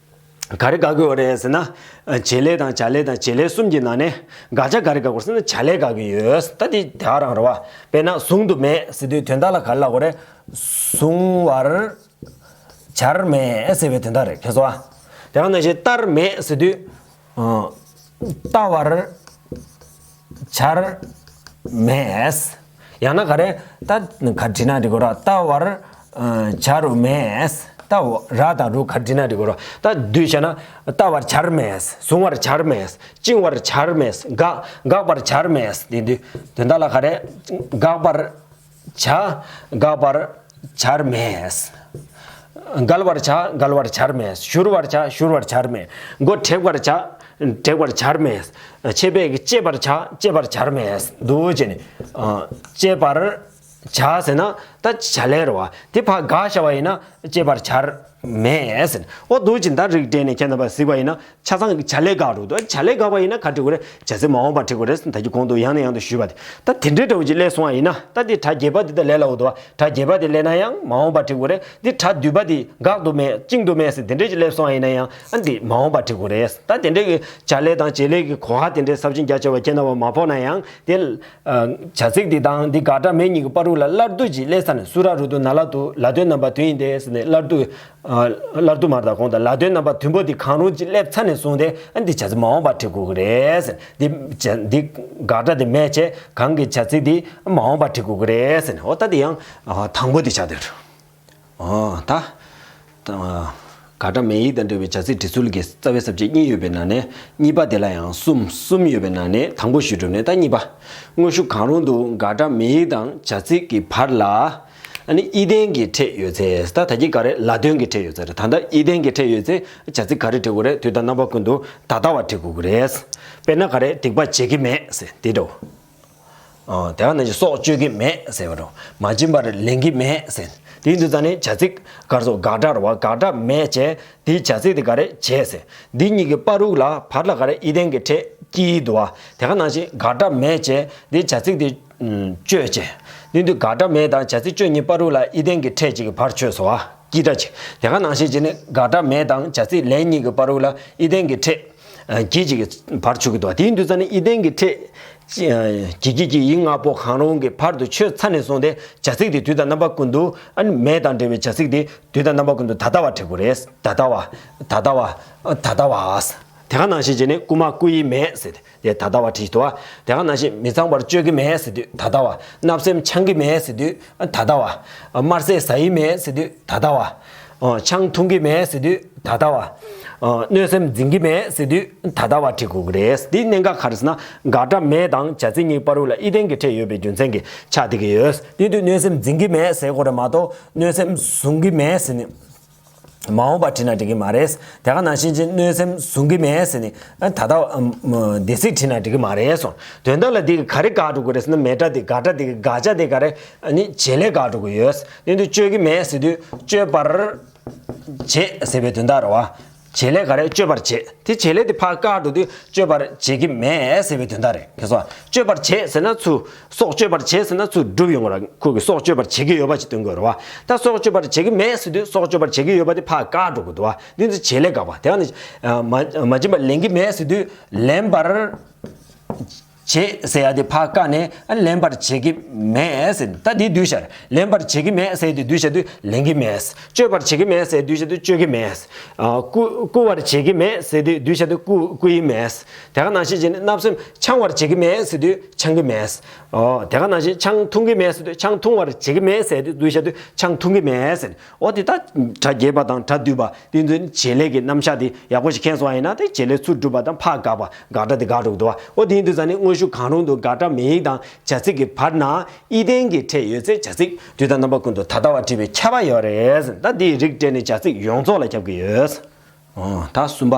ག་རེ་དགག་གི་ཡོད་རེད་ཟེར་ན། བྱེད་ལས་དང་བྱ་ལས་དང་བྱེད་ལས་གསུམ་གྱི་ནང་ནས་དགག་བྱ་ག་རེ་དགག་དགོས་ཟེར་ན། བྱ་ལས་དགག་གི་ཡོད། ད་འདི་དེ་ག་རང་རེད་བ། དཔེར་ན་བཟུང་དུ་མེད་ཟེར་དུས་དོན་དག་ལ་ག་རེ་ལབ་དགོས་རེད། བཟུང་བར་བྱར་མེད་ཟེར་བའི་དོན་དག་རེད། མཁྱེན་སོང་ཨ། དེ་ག་ནང་བཞིན་བལྟར་མེད་ཟེར་དུས། ཨ་ལྟ་བར་བྱར་མེད། ཡང་ན་ག་རེ། ད་ག་བྲིས་ན་འགྲིག་གོ་ར། ལྟ་བར་ཨ་བྱ་རུ་མེད། ལྟ་བ་ར་དང་རུ་ག་བྲིས་ན་འགྲིག་གོ་ར། ད་བསྡུས་བྱས་ན། ལྟ་བར་བྱར་མེད། བཟུང་བར་བྱར་མེད། བཅིང་བར་བྱར་མེད། དགག་དགག་པར་བྱར་མེད། དེ་དུས་དོན་དག་ལ་ག་རེ། དགག་པར་བྱ། དགག་པར་བྱར་མེད། འགལ་བར་བྱ། འགལ་བར་བྱར་མེད། བཞུར་བར་བྱ། བཞུར་བར་བྱར་མེད། མགོ་བྲེག་པར་བྱ། བྲེག་པར་བྱར་མེད། ཆད་པས་བཅད་པར་བྱ། བཅད་པར་བྱར་མེད། འདུག་བྱས་ནས། ཨ་བཅད་པར་བྱ་ཟེར་ན་ད་བྱ་ལས་རེད་བ། དེ་ཕར་དགག་བྱ་བ་ཡིན་ན་བཅད་པར་བྱར་མེད་ཟེར། ཨོ་འདུག་བྱས་ནས་ད་རིགས་འགྲེ་ནས་ཁྱེད་རྣམ་པ་གཟིགས་པ་ཡིན་ན། ཆ་ཚང་གི་བྱ་ལས་དགག་འགྲོ་འདུག། བྱ་ལས་དགག་པ་ཡིན་ན་ག་འབྲི་དགོས་རེད། བྱ་ཚིག་མ་འོངས་པ་འབྲི་དགོས་རེད། ད་ཀྱི་གོང་དུ་ཡང་ནས་ཡང་དུ་ཞུས་པ་དེ། ད་དེ་འདྲའི་འདྲ་བོ་ཅིག་སླེབས་སོང་བ་ཡིན་ན། ད་དེ་གྲ་རྒྱས་པ་དེ་ད་ལས་སླ་བོ་འདུག་བ། གྲ་རྒྱས་པ་དེ་སླེབས་ན་ཡང་མ་འོངས་པ་འབྲི་དགོས་རེད། དེ་གྲ་བསྡུས་པ་དེ་དགག་ཏུ་མེད། བཅིངས་ཏུ་མེད་ཟེར་དེ་འདྲའི་ཅིག་སླེབས་སོང་བ་ཡིན་ན་ཡང་ཨ་འདི་མ་འོངས་པ་འབྲི་དགོས་རེད། ད་དེ་འདྲའི་གི་བྱ་ལས་དང་བྱེད་ལས་ཀྱི་གོ་བ་དེ་འདྲའི་ས་བཅད་རྒྱ་ཆེ་བ་ཁྱེད་རྣམ་པ་མ་ཕོག་ན་ཡང་དེ། ཨ་བྱ་ཚིག་འདི་དང་འདི་དགག་སྒྲ་མེད་གཉིས་ཀྱི་བར་དུ་ལ་སླར་བསྡུ་ཅིག་སླེབས་ས་ནས། སུ་ར་རུ་དུ་ན་ལ་དུ། ལ་དོན་རྣམ་པ་དོན་ཡིན་ཏེ་ཟེར་ནས་སླར་བསྡུ། ཨ་སླར་བསྡུ་མར་དང་གོང་དང་ལ་དོན་རྣམ་པ་དོན་པོ་འདི་གང་རུང་ཅིག་སླེབས་ཚར་ནས་བཟུང་སྟེ། ཨ་འདི་བྱ་ཚིག་མ་འོངས་པ་བྲི་དགོས་ཀྱི་རེད་ཟེར། འདི་བྱ་འདི་དགག་སྒྲ་འདི་མེད་བྱས་གང་གི་བྱ་ཚིག་འདི་མ་འོངས་པ་བྲི་དགོས་ཀྱི་རེད་ཟེར་ནས། འོ་ད་འདི་ཡང་ཨ་དང་པོ་འདི་ཆགས་བསྡད་འདུག། ཨོ་ད། ད་དགག་སྒྲ་མེད་ཡིག་དང་འབྲེལ་བའི་བྱ་ཚིག་འབྲི་ཚུལ་གྱི་རྩ་བའི་ས་བཅད་གཉིས་ཡོད་པའི་ནང་ནས། གཉིས་པ་དེ་ལ་ཡང་གསུམ། གསུམ་ཡོད་པའི་ནང་ནས་དང་པོ་ཞུས་གྲུབ་ནས། ད་གཉིས་པ། དངོས་ཤུགས་གང་རུང་དུ་དགག་སྒྲ་མེད་ཡིག་དང་བྱ་ཚིག་གི་བར་ལ། ཨ་ནི་ཨི་ལྡན་གྱི་ཕྲད་ཡོད་ཚེ། ད་ད་གིན་ག་རེ། ལ་དོན་གྱི་ཕྲད་ཡོད་ཚེ་རེད། ད་ལྟ་ཨི་ལྡན་གྱི་ཕྲད་ཡོད་ཚེ་བྱ་ཚིག་ག་རེ་འབྲི་དགོས་རེད། དུས་དང་རྣམ་པ་ཀུན་ཏུ་ད་ལྟ་བ་འབྲི་དགོས་ཀྱི་རེད། དཔེར་ན་ག་རེ། སྡིག་པ་བྱེད་ཀྱི་མེད་ཟེར་དེ་འདྲ་བོ། ཨ་དེ་ག་ནང་བཞིན་སྲོག་གཅོད་ཀྱི་མེད་ཟེར་བ་རེད། མ་བྱིན་པར་ལེན་གྱི་མེད་ཟེར། དེ་ཡིན་དུས་ཙང་ནས་བྱ་ཚིག་ག་རེ་སོ། དགག་སྒྲ་རེད་བ། དགག་སྒྲ་མེད་བྱས་དེའི་བྱ་ཚིག་དེ་ག་རེ་བྱས་ཟེར། འདི་གཉིས་ཀྱི་བར་དུ་ལ་བར་ལ་ག་རེ། ཨི་ལྡན་གྱི་ཕྲད་ཀྱི་འདུག་བ། དེ་ག་ནང་བཞིན་དགག་སྒྲ་མེད་བྱས་དེའི་བྱ་ཚིག་དེ་གཅོད་བྱས། དེ་ཡིན་དུས་དགག་སྒྲ་མེད་དང་བྱ་ཚིག་གཅོད་གཉིས་བར་དུ་ལ་ཨི་ལྡན་གྱི་ཕྲད་ཅིག་གི་བར་ཆོད་སོང་བ། ཀྱི་སྒྲ་ཅིག། དེ་ག་ནང་བཞིན་བྱས་ནས་དགག་སྒྲ་མེད་དང་བྱ་ཚིག་ལན་གཉིས་ཀྱི་བར་དུ་ལ་ཨི་ལྡན་གྱི་ཕྲད་ཀྱི་ཅིག་གི་བར་ཆོད་ཀྱི་འདུག། དེ་ཡིན་དུས་ཙང་ནས་ཨི་ལྡན་གྱི་ཕྲད་ཀྱི་ཀྱི་ཀྱི་ཡིག་ལྔ་པོ་གང་རུང་གི་བར་དུ་ཆོད་ཚར་ནས་བཟུང་སྟེ་བྱ་ཚིག་དེ་དུས་དང་རྣམ་པ་ཀུན་ཏུ། ཨ་ནི་མེད་དང་འབྲེལ་བའི་བྱ་ཚིག་དེ་དུས་དང་རྣམ་པ་ཀུན་ཏུ་ད་ལྟ་བ་འབྲི་དགོས་རེད། ད་ལྟ་བ། ད་ལྟ་བ། ད་ལྟ་བ། དེ་ག་ནང་བཞིན་བྱས་ནས་རྐུ་མ་རྐུ་ཡི་མེད་ཟེར་ཏེ། དེ་ད་ལྟ་བ་བྲིས་འདུག་བ། དེ་ག་ནང་བཞིན་མི་ཚངས་པར་སྤྱོད་ཀྱི་མེད་ཟེར་དུས་ད་ལྟ་བ། བརྣབ་སེམས་འཆང་གི་མེད་ཟེར་དུས་ད་ལྟ་བ། དམར་ཟས་ཟ་ཡི་མེད་ཟེར་དུས་ད་ལྟ་བ། ཨོ། ཆང་འཐུང་གི་མེད་ཟེར་དུས་ད་ལྟ་བ། ཨོ། གནོད་སེམས་འཛིན་གྱི་མེད་ཟེར་དུས་ད་ལྟ་བ་བྲི་དགོས་ཀྱི་རེད། འདིའི་གནད་འགག་ག་རེ་ཟེར་ན། དགག་སྒྲ་མེད་དང་བྱ་ཚིག་གཉིས་བར་དུ་ལ་ཨི་ལྡན་གྱི་ཕྲད་ཡོད་པའི་རྒྱུ་མཚན་གྱིས་ཆགས་བསྡད་ཀྱི་ཡོད། དེ་དུས་གནོད་སེམས་འཛིན་གྱི་མེད་ཟེར་དགོས་རེད་མ་གཏོགས། གནོད་སེམས་བཟུང་གི་མེད་ཟེར་ནས་མ་འོངས་པ་བྲིས་ན་འགྲིག་གི་མ་རེད། དེ་ག་ནང་བཞིན་ཅིག་གནོད་སེམས་བཟུང་གི་མེད་ཟེར་ནས་ད་ལྟ་འདས་ཚིག་བྲིས་ན་འགྲིག་གི་མ་རེད་སོང་། དོན་དག་ལ་འདི་ག་རེ་དགག་འགྲོ་དགོས་རེད་ཟེར་ན། མེད་སྒྲ་འདི། དགག་སྒྲ་འདི་གི་དགག་བྱ་འདི་ག་རེ། ཨ་ནི་བྱེད་ལས་དགག་འགྲོ་གི་ཡོད། དེ་དུས་སྤྱོད་ཀྱི་མེད་ཟེར་དུས་སྤྱོད་པར་བྱེད་ཟེར་བའི་དོན་དག་རེད་བ། བྱེད་ལས་ག་རེ། སྤྱོད་པར་བྱེད། དེ་བྱེད་ལས་དེ་ཕར་བཀག་འགྲོ་དུས་སྤྱོད་པར་བྱེད་ཀྱི་མེད་ཟེར་བའི་དོན་དག་རེད། ཁྱེད་ཚོ་སྤྱོད་པར་བྱེད་ཟེར་ན་ཚུར། སྲོག་གཅོད་པར་བྱེད་ཟེར་ན་ཚུར་སྒྲུབ་ཡོང་གི་རེད། ཁོ་གིས་སྲོག་གཅོད་པར་བྱེད་ཀྱི་ཡོད་པ་ཅིག་སྟོན་དགོས་རེད་བ། ད་སྲོག་གཅོད་པར་བྱེད་ཀྱི་མེད་ཟེར་དུས་སྲོག་གཅོད་པར་བྱེད་ཀྱི་ཡོད་པ་དེ་ཕར་བཀག་འགྲོ་དགོས་འདུག་བ། འདི་ཚོ་བྱེད་ལས་དགག་པ། དེ་ནི་མ་མ་བྱིན་པར་ལེན་གྱི་མེད་ཟེར་དུས་ལེན་པར་བྱེད་ཟེར་ཡ་དེ་ཕར་བཀག་ནས། ཨ། ལེན་པར་བྱེད་ཀྱི་མེད་ཟེར། ད་འདི་བསྡུས་བཞག་རེད། ལེན་པར་བྱེད་ཀྱི་མེད་ཟེར་དེ་བསྡུས་བཞག་དུས་ལེན་གྱི་མེད། སྤྱོད་པར་བྱེད་ཀྱི་མེད་ཟེར་བསྡུས་བཞག་དུས་སྤྱོད་ཀྱི་མེད། ཨ། བརྐུ་བརྐུ་བར་བྱེད་ཀྱི་མེད་ཟེར་དེ་བསྡུས་བཞག་དུས་བརྐུ་བརྐུ་ཡི་མེད། དེ་ག་ནང་བཞིན་བྱས་ནས་བརྣབ་སེམས་འཆང་བར་བྱེད་ཀྱི་མེད་ཟེར་དུས་འཆང་གི་མེད། ཨོ། དེ་ག་ནང་བཞིན་ཆང་འཐུང་གི་མེད་ཟེར་དུས། ཆང་འཐུང་བར་བྱེད་ཀྱི་མེད་ཟེར་དུས་བསྡུས་བཞག་དུས་འཆང་འཐུང་གི་མེད་ཟེར། ཨོ། དེ་ད་སྒྲ་རྒྱས་པ་དང་སྒྲ་བསྡུས་པ་དེ་ཚོའི་བྱེད་ལས་ཀྱི་རྣམ་གཞག་དེ་ཡག་པོ་ཞིག་མཁྱེན་སོང་བ་ཡིན་ན། དེ་བྱེད་ལས་ཚུར་སྒྲུབ་པ་དང་ཕར་དགག་པ། དགག་སྒྲ་དེ་དགག་འགྲོ་གི་འདུག་བ། ཨོ། དེ་ཡིན་དུས་ཙང་ནས་དངོས་ཤུགས་གང་རུང་དུ་དགག་སྒྲ་མེ་ཡིག་དང་བྱ་ཚིག་གི་བར་ན་ཨི་ལྡན་གྱི་ཕྲད་ཡོད་ཚེ་བྱ་ཚིག་དུས་དང་རྣམ་པ་ཀུན་ཏུ་ད་ལྟ་བ་བྲིས་པའི་ཁྱབ་པ་ཡོད་རེད་ཟེར། ད་དེའི་རིགས་སྤྲད་ནས་བྱ་ཚིག་ཡོངས་རྫོགས་ལ་ཁྱབ་ཀྱི་ཡོད། ཨོ། ད་གསུམ་པ།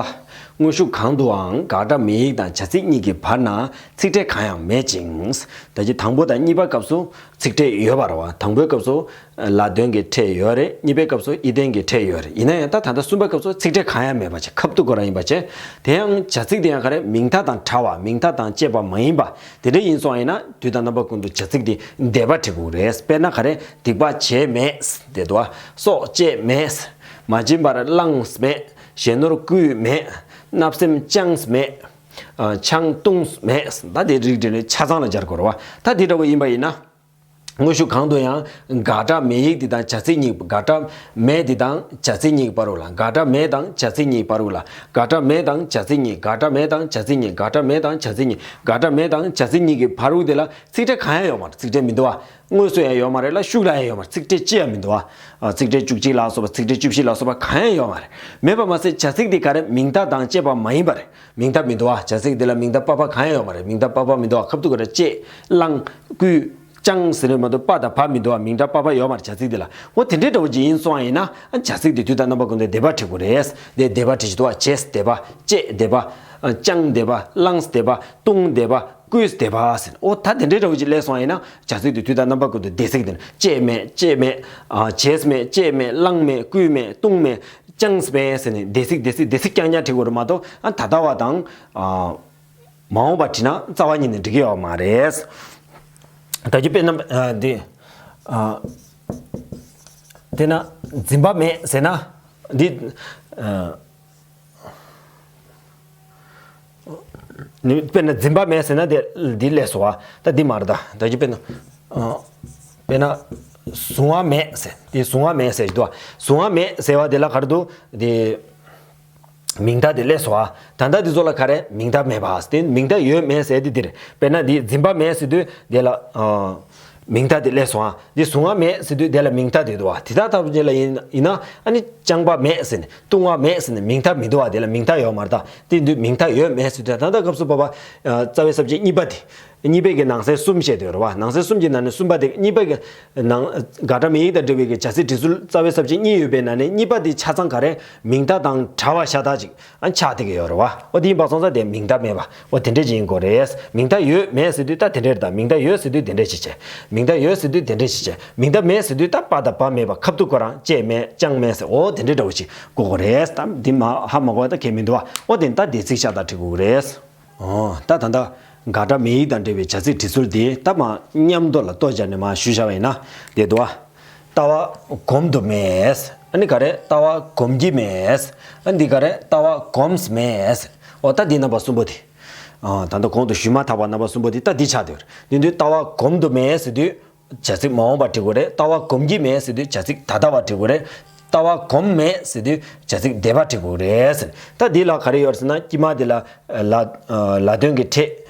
དངོས་ཤུགས་གང་དུའང་དགག་སྒྲ་མེ་ཡིག་དང་བྱ་ཚིག་གཉིས་ཀྱི་བར་ན་ཚིག་ཕྲད་གང་ཡང་མེད་ཅིང་། ད་ཅི་དང་པོ་དང་གཉིས་པ་སྐབས་སུ་ཚིག་ཕྲད་ཡོད་པ་རེད་བ། དང་པོའི་སྐབས་སུ་ལ་དོན་གྱི་ཕྲད་ཡོད་རེད། གཉིས་པའི་སྐབས་སུ་ཨི་ལྡན་གྱི་ཕྲད་ཡོད་རེད། ཡིན་ན་ཡང་ད་ད་ལྟ་གསུམ་པའི་སྐབས་སུ་ཚིག་ཕྲད་གང་ཡང་མེད་པ་བྱས། ཁབ་ཏུ་ཁོ་རང་ཡིན་པ་བྱས། དེ་ཡང་བྱ་ཚིག་དེ་ཡང་ག་རེ། མིང་མཐའ་དང་བྲལ་བ། མིང་མཐའ་དང་བཅས་པ་མ་ཡིན་པ་དེ་འདྲ་ཡིན་སོང་བ་ཡིན་ན། དུས་དང་རྣམ་པ་ཀུན་ཏུ་བྱ་ཚིག་དེ་འདས་པ་བྲི་དགོས་རེད། དཔེར་ན་ག་རེ། སྡིག་པ་བྱས་མེད་ཟེར་འདུག་བ། སྲོག་བཅད་མེད་ཟེར། མ་བྱིན་པར་བླངས་མེད། གཞན་ནོར་བརྐུས་མེད། བརྣབ་སེམས་བཅངས་མེད། ཨ། ཆང་བཏུངས་མེད། ད་དེ་རིགས་འདྲ་ནས་ཆ་ཚང་ལ་སྦྱར་དགོས་རེད་བ། ད་དེ་འདྲ་བོ་ཡིན་པ་ཡིན་ན། དངོས་ཤུགས་གང་དུ་ཡང་དགག་སྒྲ་མེ་ཡིག་འདི་དང་བྱ་ཚིག་གཉིས། དགག་སྒྲ་མེ་འདི་དང་བྱ་ཚིག་གཉིས་བར་དུ་ལ། དགག་སྒྲ་མེ་དང་བྱ་ཚིག་གཉིས་བར་དུ་ལ། དགག་སྒྲ་མེ་དང་བྱ་ཚིག་གཉིས། དགག་སྒྲ་མེ་དང་བྱ་ཚིག་གཉིས། དགག་སྒྲ་མེ་དང་བྱ་ཚིག་གཉིས། དགག་སྒྲ་མེ་དང་བྱ་ཚིག་གཉིས་ཀྱི་བར་དུ་དེ་ལ་ཚིག་ཕྲད་གང་ཡང་ཡོད་མ་རེད། ཚིག་ཕྲད་མི་འདུག་བ། དངོས་སུ་ཡང་ཡོད་མ་རེད་ལ། ཤུགས་ལ་ཡང་ཡོད་མ་རེད། ཚིག་ཕྲད་གཅིག་ཡང་མི་འདུག་བ། ཨ། ཚིག་ཕྲད་བཅུ་གཅིག་ལ་སོགས་པ། ཚིག་ཕྲད་བཅུ་བཞི་ལ་སོགས་པ་གང་ཡང་ཡོད་མ་རེད། མེད་པ་མ་ཟད་བྱ་ཚིག་འདི་ག་རེ། མིང་མཐའ་དང་བཅས་པ་མ་ཡིན་པ་རེད། མིང་མཐའ་མི་འདུག་བ། བྱ་ཚིག་འདི་ལ་མིང་མཐའ་པ་ཕ་གང་ཡང་ཡོད་མ་རེད། མིང་མཐའ་པ་ཕ་མི་འདུག་བ། ཁབ་ཏུ་ཁོ་རང་བཅད། བླངས། བརྐུས། བཅངས་ཟེར་ནས་མ་གཏོགས་པ་དང་བ་མི་འདུག་བ། མིང་མཐའ་པ་ཕ་ཡོད་མ་རེད་བྱ་ཚིག་འདི་ལ། འོ། དེ་འདྲའི་འདྲ་བོ་ཅིག་ཡིན་སོང་བ་ཡིན་ན། ཨ། བྱ་ཚིག་འདི་དུས་དང་རྣམ་པ་ཀུན་ཏུ་འདས་པ་བྲི་དགོས་རེད། དེ་འདས་པ་བྲི་བཞིན་འདུག་བ། བྱས་འདས་པ། བཅད་འདས་པ། ཨ། བཅངས་འདས་པ། བླངས་འདས་པ། བཏུངས་འདས་པ། བརྐུས་འདས་པ་ཟེར། འོ། ད་དེ་འདྲའི་འདྲ་བོ་ཅིག་སླེབས་སོང་བ་ཡིན་ན། བྱ་ཚིག་འདི་དུས་དང་རྣམ་པ་ཀུན་ཏུ་འདས་ཚིག་དེ་ནི། བཅད་མེད། བཅད་མེད། ཨ། བྱས་མེད། བཅད་མེད། བླངས་མེད། བརྐུས་མེད། བཏུངས་མེད། བཅངས་མེད་ཟེར་ནས་འདས་ཚིག་འདས་ཚིག་འདས་ཚིག་རྐྱང་རྐྱང་བྲི་དགོས་རེད་མ་གཏོགས། ཨ། ད་ལྟ་བ་དང་། ཨ། མ་འོངས་པ་བྲིས་ན་རྩ་བ་ཉིད་ནས་འགྲིག་གི་ཡོད་མ་རེད། ད་ཅི་དཔེར་ན། ཨ། འདི། ཨ། དེ་ན་འཛིན་པ་མེད་ཟེར་ན། འདི། ཨ། ནི་དཔེར་ན་འཛིན་པ་མེད་ཟེར་ན་དེ་འདི་སླེབས་སོང་བ། ད་འདི་མ་རེད་ད། ད་ཅི་དཔེར་ན། ཨ། དཔེར་ན་གཟུང་བ་མེད་ཟེར། དེ་གཟུང་བ་མེད་ཟེར་གྱི་འདུག་བ། གཟུང་བ་མེད་ཟེར་བ་དེ་ལ་ག་རེ་འདུག་དེ། མིང་མཐའ་དེ་སླེབས་སོང་ཨ། ད་ལྟ་འདི་ཚོ་ལ་ག་རེ། མིང་མཐའ་མེད་པ། དེ་མིང་མཐའ་ཡོད་མེད་ཟེར་དེ་འདིར། དཔེར་ན་འདི་འཛིན་པ་མེད་ཟེར་དུས་དེ་ལ། ཨ། མིང་མཐའ་དེ་སླེབས་སོང་ཨ། འདི་གཟུང་བ་མེད་ཟེར་དུས་དེ་ལ་མིང་མཐའ་དེ་འདུག་བ། དེ་ལྟ་ལྟ་བུ་ཅིག་ལ་ཡིན་ཡིན་ན། ཨ་ནི་བཅངས་པ་མེད་ཟེར་ནས། བཏུང་བ་མེད་ཟེར་ནས་མིང་མཐའ་མི་འདུག་བ། དེ་ལ་མིང་མཐའ་ཡོད་མ་རེད་ད། དེ་འདུག་མིང་མཐའ་ཡོད་མེད་ཟེར་དུས། ད་ལྟ་སྐབས་སུ་བབ་པ། ཨ། རྩ་བའི་ས་བཅད་གཉིས་པ་དེ། གཉིས་པའི་གི་ནང་གསེས་གསུམ་བཤད་དེ་ཡོད་རེད་བ། ནང་གསེས་གསུམ་གྱི་ནང་ནས་གསུམ་པ་དེ། གཉིས་པའི་གི་ནང་། དགག་སྒྲ་མེ་ཡིག་དང་འབྲེལ་བའི་གི་བྱ་ཚིག་སྒྲིག་ཚུལ་རྩ་བའི་ས་བཅད་གཉིས་ཡོད་པའི་ནང་ནས་གཉིས་པ་དེ་ཆ་ཚང་ག་རེ། མིང་མཐའ་དང་བྲལ་བ་ཤ་སྟག་ཅིག་ཨ། ཆགས་བསྡད་ཀྱི་ཡོད་རེད་བ། འོ། དེ་ཡིན་པ་སོང་ཙང་དེ་མིང་མཐའ་མེད་པ། འོ། དེ་འདྲས་ཅིག་ཡིན་དགོས་རེད། མིང་མཐའ་ཡོད་མེད་ཟེར་དུས་ད་དེ་འདྲས་རེད་ད། མིང་མཐའ་ཡོད་ཟེར་དུས་དེ་འདྲས་ཅིག་བྱས། མིང་མཐའ་ཡོད་ཟེར་དུས་དེ་འདྲས་ཅིག་བྱས། མིང་མཐའ་མེད་ཟེར་དུས་ད་པ་དང་བ་མེད་པ། ཁབ་ཏུ་ཁོ་རང་བཅད་མེད། བཅངས་མེད་ཟེར། འོ། དེ་འདྲས་འདྲ་བོ་ཅིག་དགོས་དགོས་རེད། ད་འདི་མ་ཧ་མ་གོ་བ་ད་གལ་མི་འདུག་བ། འོ། དེ་ད་འདས་ཚིག་ཤ་སྟག་བྲི་དགོས་ཀྱི་རེད། ཨོ། ད་ད་ལྟ་དགག་སྒྲ་མེ་ཡིག་དང་འབྲེལ་བའི་བྱ་ཚིག་སྒྲིག་ཚུལ་འདི་ད་མ་མཉམ་དུ་ལ་ལྟོ་སྦྱར་ནས་མ་ཞུས་བཞག་པ་ཡིན་ན། དེ་འདུག་བ། ལྟ་བ་སྒོམ་དུ་མེད། ཨ་ནི་ག་རེ། ལྟ་བ་སྒོམ་གྱི་མེད། ཨ། འདི་ག་རེ། ལྟ་བ་སྒོམས་མེད། ཨོ། ད་འདི་རྣམ་པ་གསུམ་པོ་དེ། ཨ། ད་ལྟ་གོང་དུ་ཞུས་མ་ཐག་པ་རྣམ་པ་གསུམ་པོ་དེ་ད་འདི་ཆགས་བསྡད་ཡོད་རེད། འདི་འདུག་ལྟ་བ་སྒོམ་དུ་མེད་ཟེར་དུས། བྱ་ཚིག་མ་འོངས་པ་འབྲི་དགོས་རེད། ལྟ་བ་སྒོམ་གྱི་མེད་ཟེར་དུས་བྱ་ཚིག་ད་ལྟ་བ་འབྲི་དགོས་རེད། ལྟ་བ་སྒོམས་མེད་ཟེར་དུས་བྱ་ཚིག་འདས་པ་འབྲི་དགོས་རེད་ཟེར། ད་འདི་ལ་ག་རེ་ཡོད་ཟེར་ན། དཀྱིལ་མ་འདི་ལ་ལ་ལ་དོན་གྱི་ཕྲད།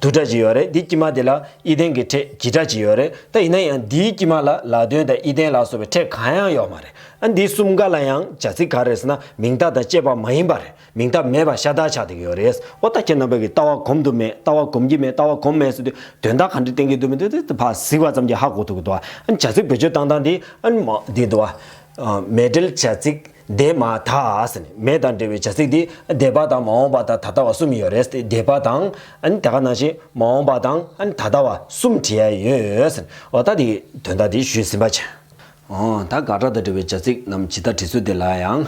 དུ་སྒྲ་ཅིག་ཡོད་རེད། འདི་དཀྱིལ་མ་དེ་ལ་ཨི་ལྡན་གྱི་ཕྲད་འཇིགས་སྒྲ་ཅིག་ཡོད་རེད། ད་ཡིན་ན་ཡང་འདིའི་དཀྱིལ་མ་ལ་ལ་དོན་དང་ཨི་ལྡན་ལ་སོགས་པའི་ཕྲད་གང་ཡང་ཡོད་མ་རེད། ཨ་འདི་གསུམ་ཀ་ལ་ཡང་བྱ་ཚིག་ག་རེ་ཟེར་ན་མིང་རྟགས་དང་བཅས་པ་མ་ཡིན་པ་རེད། མིང་རྟགས་མེད་པ་ཤ་སྟག་ཆགས་བསྡད་ཀྱི་ཡོད་རེད། ཨོ་ད་ཁྱེད་རྣམ་པ་གིས་ལྟ་བ་གོམས་འདུག་མེད། ལྟ་བ་གོམས་ཀྱི་མེད། ལྟ་བ་གོམས་མེད་ཟེར་དུས་དོན་དག་ག་འདྲ་བསྟན་གྱི་འདུག་མི་འདུག་དེ་ཕར་གཟིགས་པ་ཙམ་གྱིས་ཧ་གོ་ཐུབ་ཀྱི་འདུག་ཨ་བྱ་ཚིག་བེད་སྤྱོད་བཏང་སྟངས་འདི་ཨ་ནི་མ་འདི་འདུག་ཨ། མེད་འབྲེལ་བྱ་ཚིག་འདས་མ་ད་ཟེར་ནས། མེད་དང་འབྲེལ་བའི་བྱ་ཚིག་འདི་འདས་པ་དང་མ་འོངས་པ་དང་ད་ལྟ་བ་གསུམ་ཡོད་རེད། འདས་པ་དང་ཨ་ནི་དེ་ག་ནང་བཞིན་མ་འོངས་པ་དང་ཨ་ནི་ད་ལྟ་བ་གསུམ་བྲིས་ཡ་ཡོད་ཟེར་ནས། འོ་ད་དེ་དོན་དག་དེ་ཞུས་ཟིན་པ་བྱས། འོ་ད་དགག་སྒྲ་དང་འབྲེལ་བའི་བྱ་ཚིག་རྣམས་ཇི་ལྟར་བྲིས་ཚུལ་དེ་ལ་ཡང་།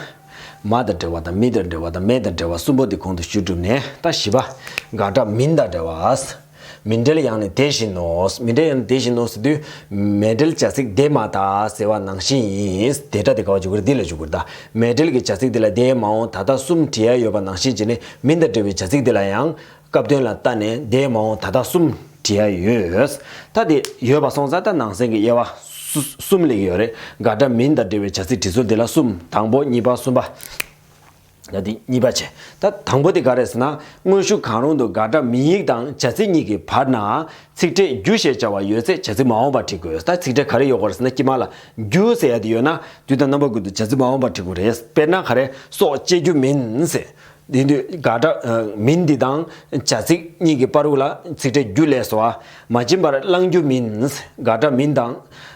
མ་དང་འབྲེལ་བ་དང་། མི་དང་འབྲེལ་བ་དང་། མེད་དང་འབྲེལ་བ་གསུམ་པོ་དེ་གོང་དུ་ཞུས་གྲུབ་ནས། ད་བཞི་པ། དགག་སྒྲ་མིན་དང་འབྲེལ་བ། མིན་འབྲེལ་ཡང་ནི་དེ་བཞིན་ནོ། མིན་འབྲེལ་ཡང་ནི་དེ་བཞིན་ནོ་ཟེར་དུས། མེད་འབྲེལ་བྱ་ཚིག་འདས་མ་ད་ཟེར་བ་ནང་བཞིན་ཡིན། དེ་སྒྲ་དེ་ག་པར་འཇུག་གི་རེད། འདི་ལ་འཇུག་གི་རེད་ད། མེད་འབྲེལ་གྱི་བྱ་ཚིག་དེ་ལ་འདས་མ་འོངས་ད་ལྟ་གསུམ་བྲིས་ཡ་ཡོད་པ་ནང་བཞིན་བྱས་ནས། མིན་དང་འབྲེལ་བའི་བྱ་ཚིག་དེ་ལ་ཡང་། སྐབས་དོན་ལ་ལྟ་ནས་འདས་མ་འོངས་ད་ལྟ་གསུམ་བྲིས་ཡ་ཡོད། ད་དེ་ཡོད་པ་སོང་ཙང་ད་ནང་གསེས་ཀྱི་དབྱེ་བ་སུ་གསུམ་སླེབས་ཡོད་རེད། དགག་སྒྲ་མིན་དང་འབྲེལ་བའི་བྱ་ཚིག་བྲིས་ཚུལ་དེ་ལ་གསུམ། དང་པོ། གཉིས་པ། གསུམ་པ། ད་དེ་གཉིས་པ་བྱས། ད་དང་པོ་དེ་ག་རེ་ཟེར་ན། དངོས་གཞི་གང་རུང་དུ་དགག་སྒྲ་མིང་ཡིག་དང་བྱ་ཚིག་གཉིས་ཀྱི་བར་ན་ཚིག་ཕྲད་རྒྱུ་ཞེས་བྱ་བ་ཡོད་ཚེ་བྱ་ཚིག་མ་འོངས་པར་བྲི་དགོས། ད་ཚིག་ཕྲད་ག་རེ་ཡོད་དགོས་རེད་ཟེར་ན། དཀྱིལ་མ་ལ་རྒྱུ་ཟེར་ཡ་དེ་ཡོད་ན་དུས་དང་རྣམ་པ་ཀུན་ཏུ་བྱ་ཚིག་མ་འོངས་པར་བྲི་དགོས་རེད། དཔེར་ན་ག་རེ། སྲོག་གཅོད་རྒྱུ་མིན་ཟེར། དེ་དུས་དགག་སྒྲ་ཨ་མིན་འདི་དང་བྱ་ཚིག་གཉིས་ཀྱི་བར་དུ་ལ་ཚིག་ཕྲད་རྒྱུ་སླེབས་སོང་བ། མ་བྱིན་པར་བླང་རྒྱུ་མིན། དགག་སྒྲ་མིན་དང་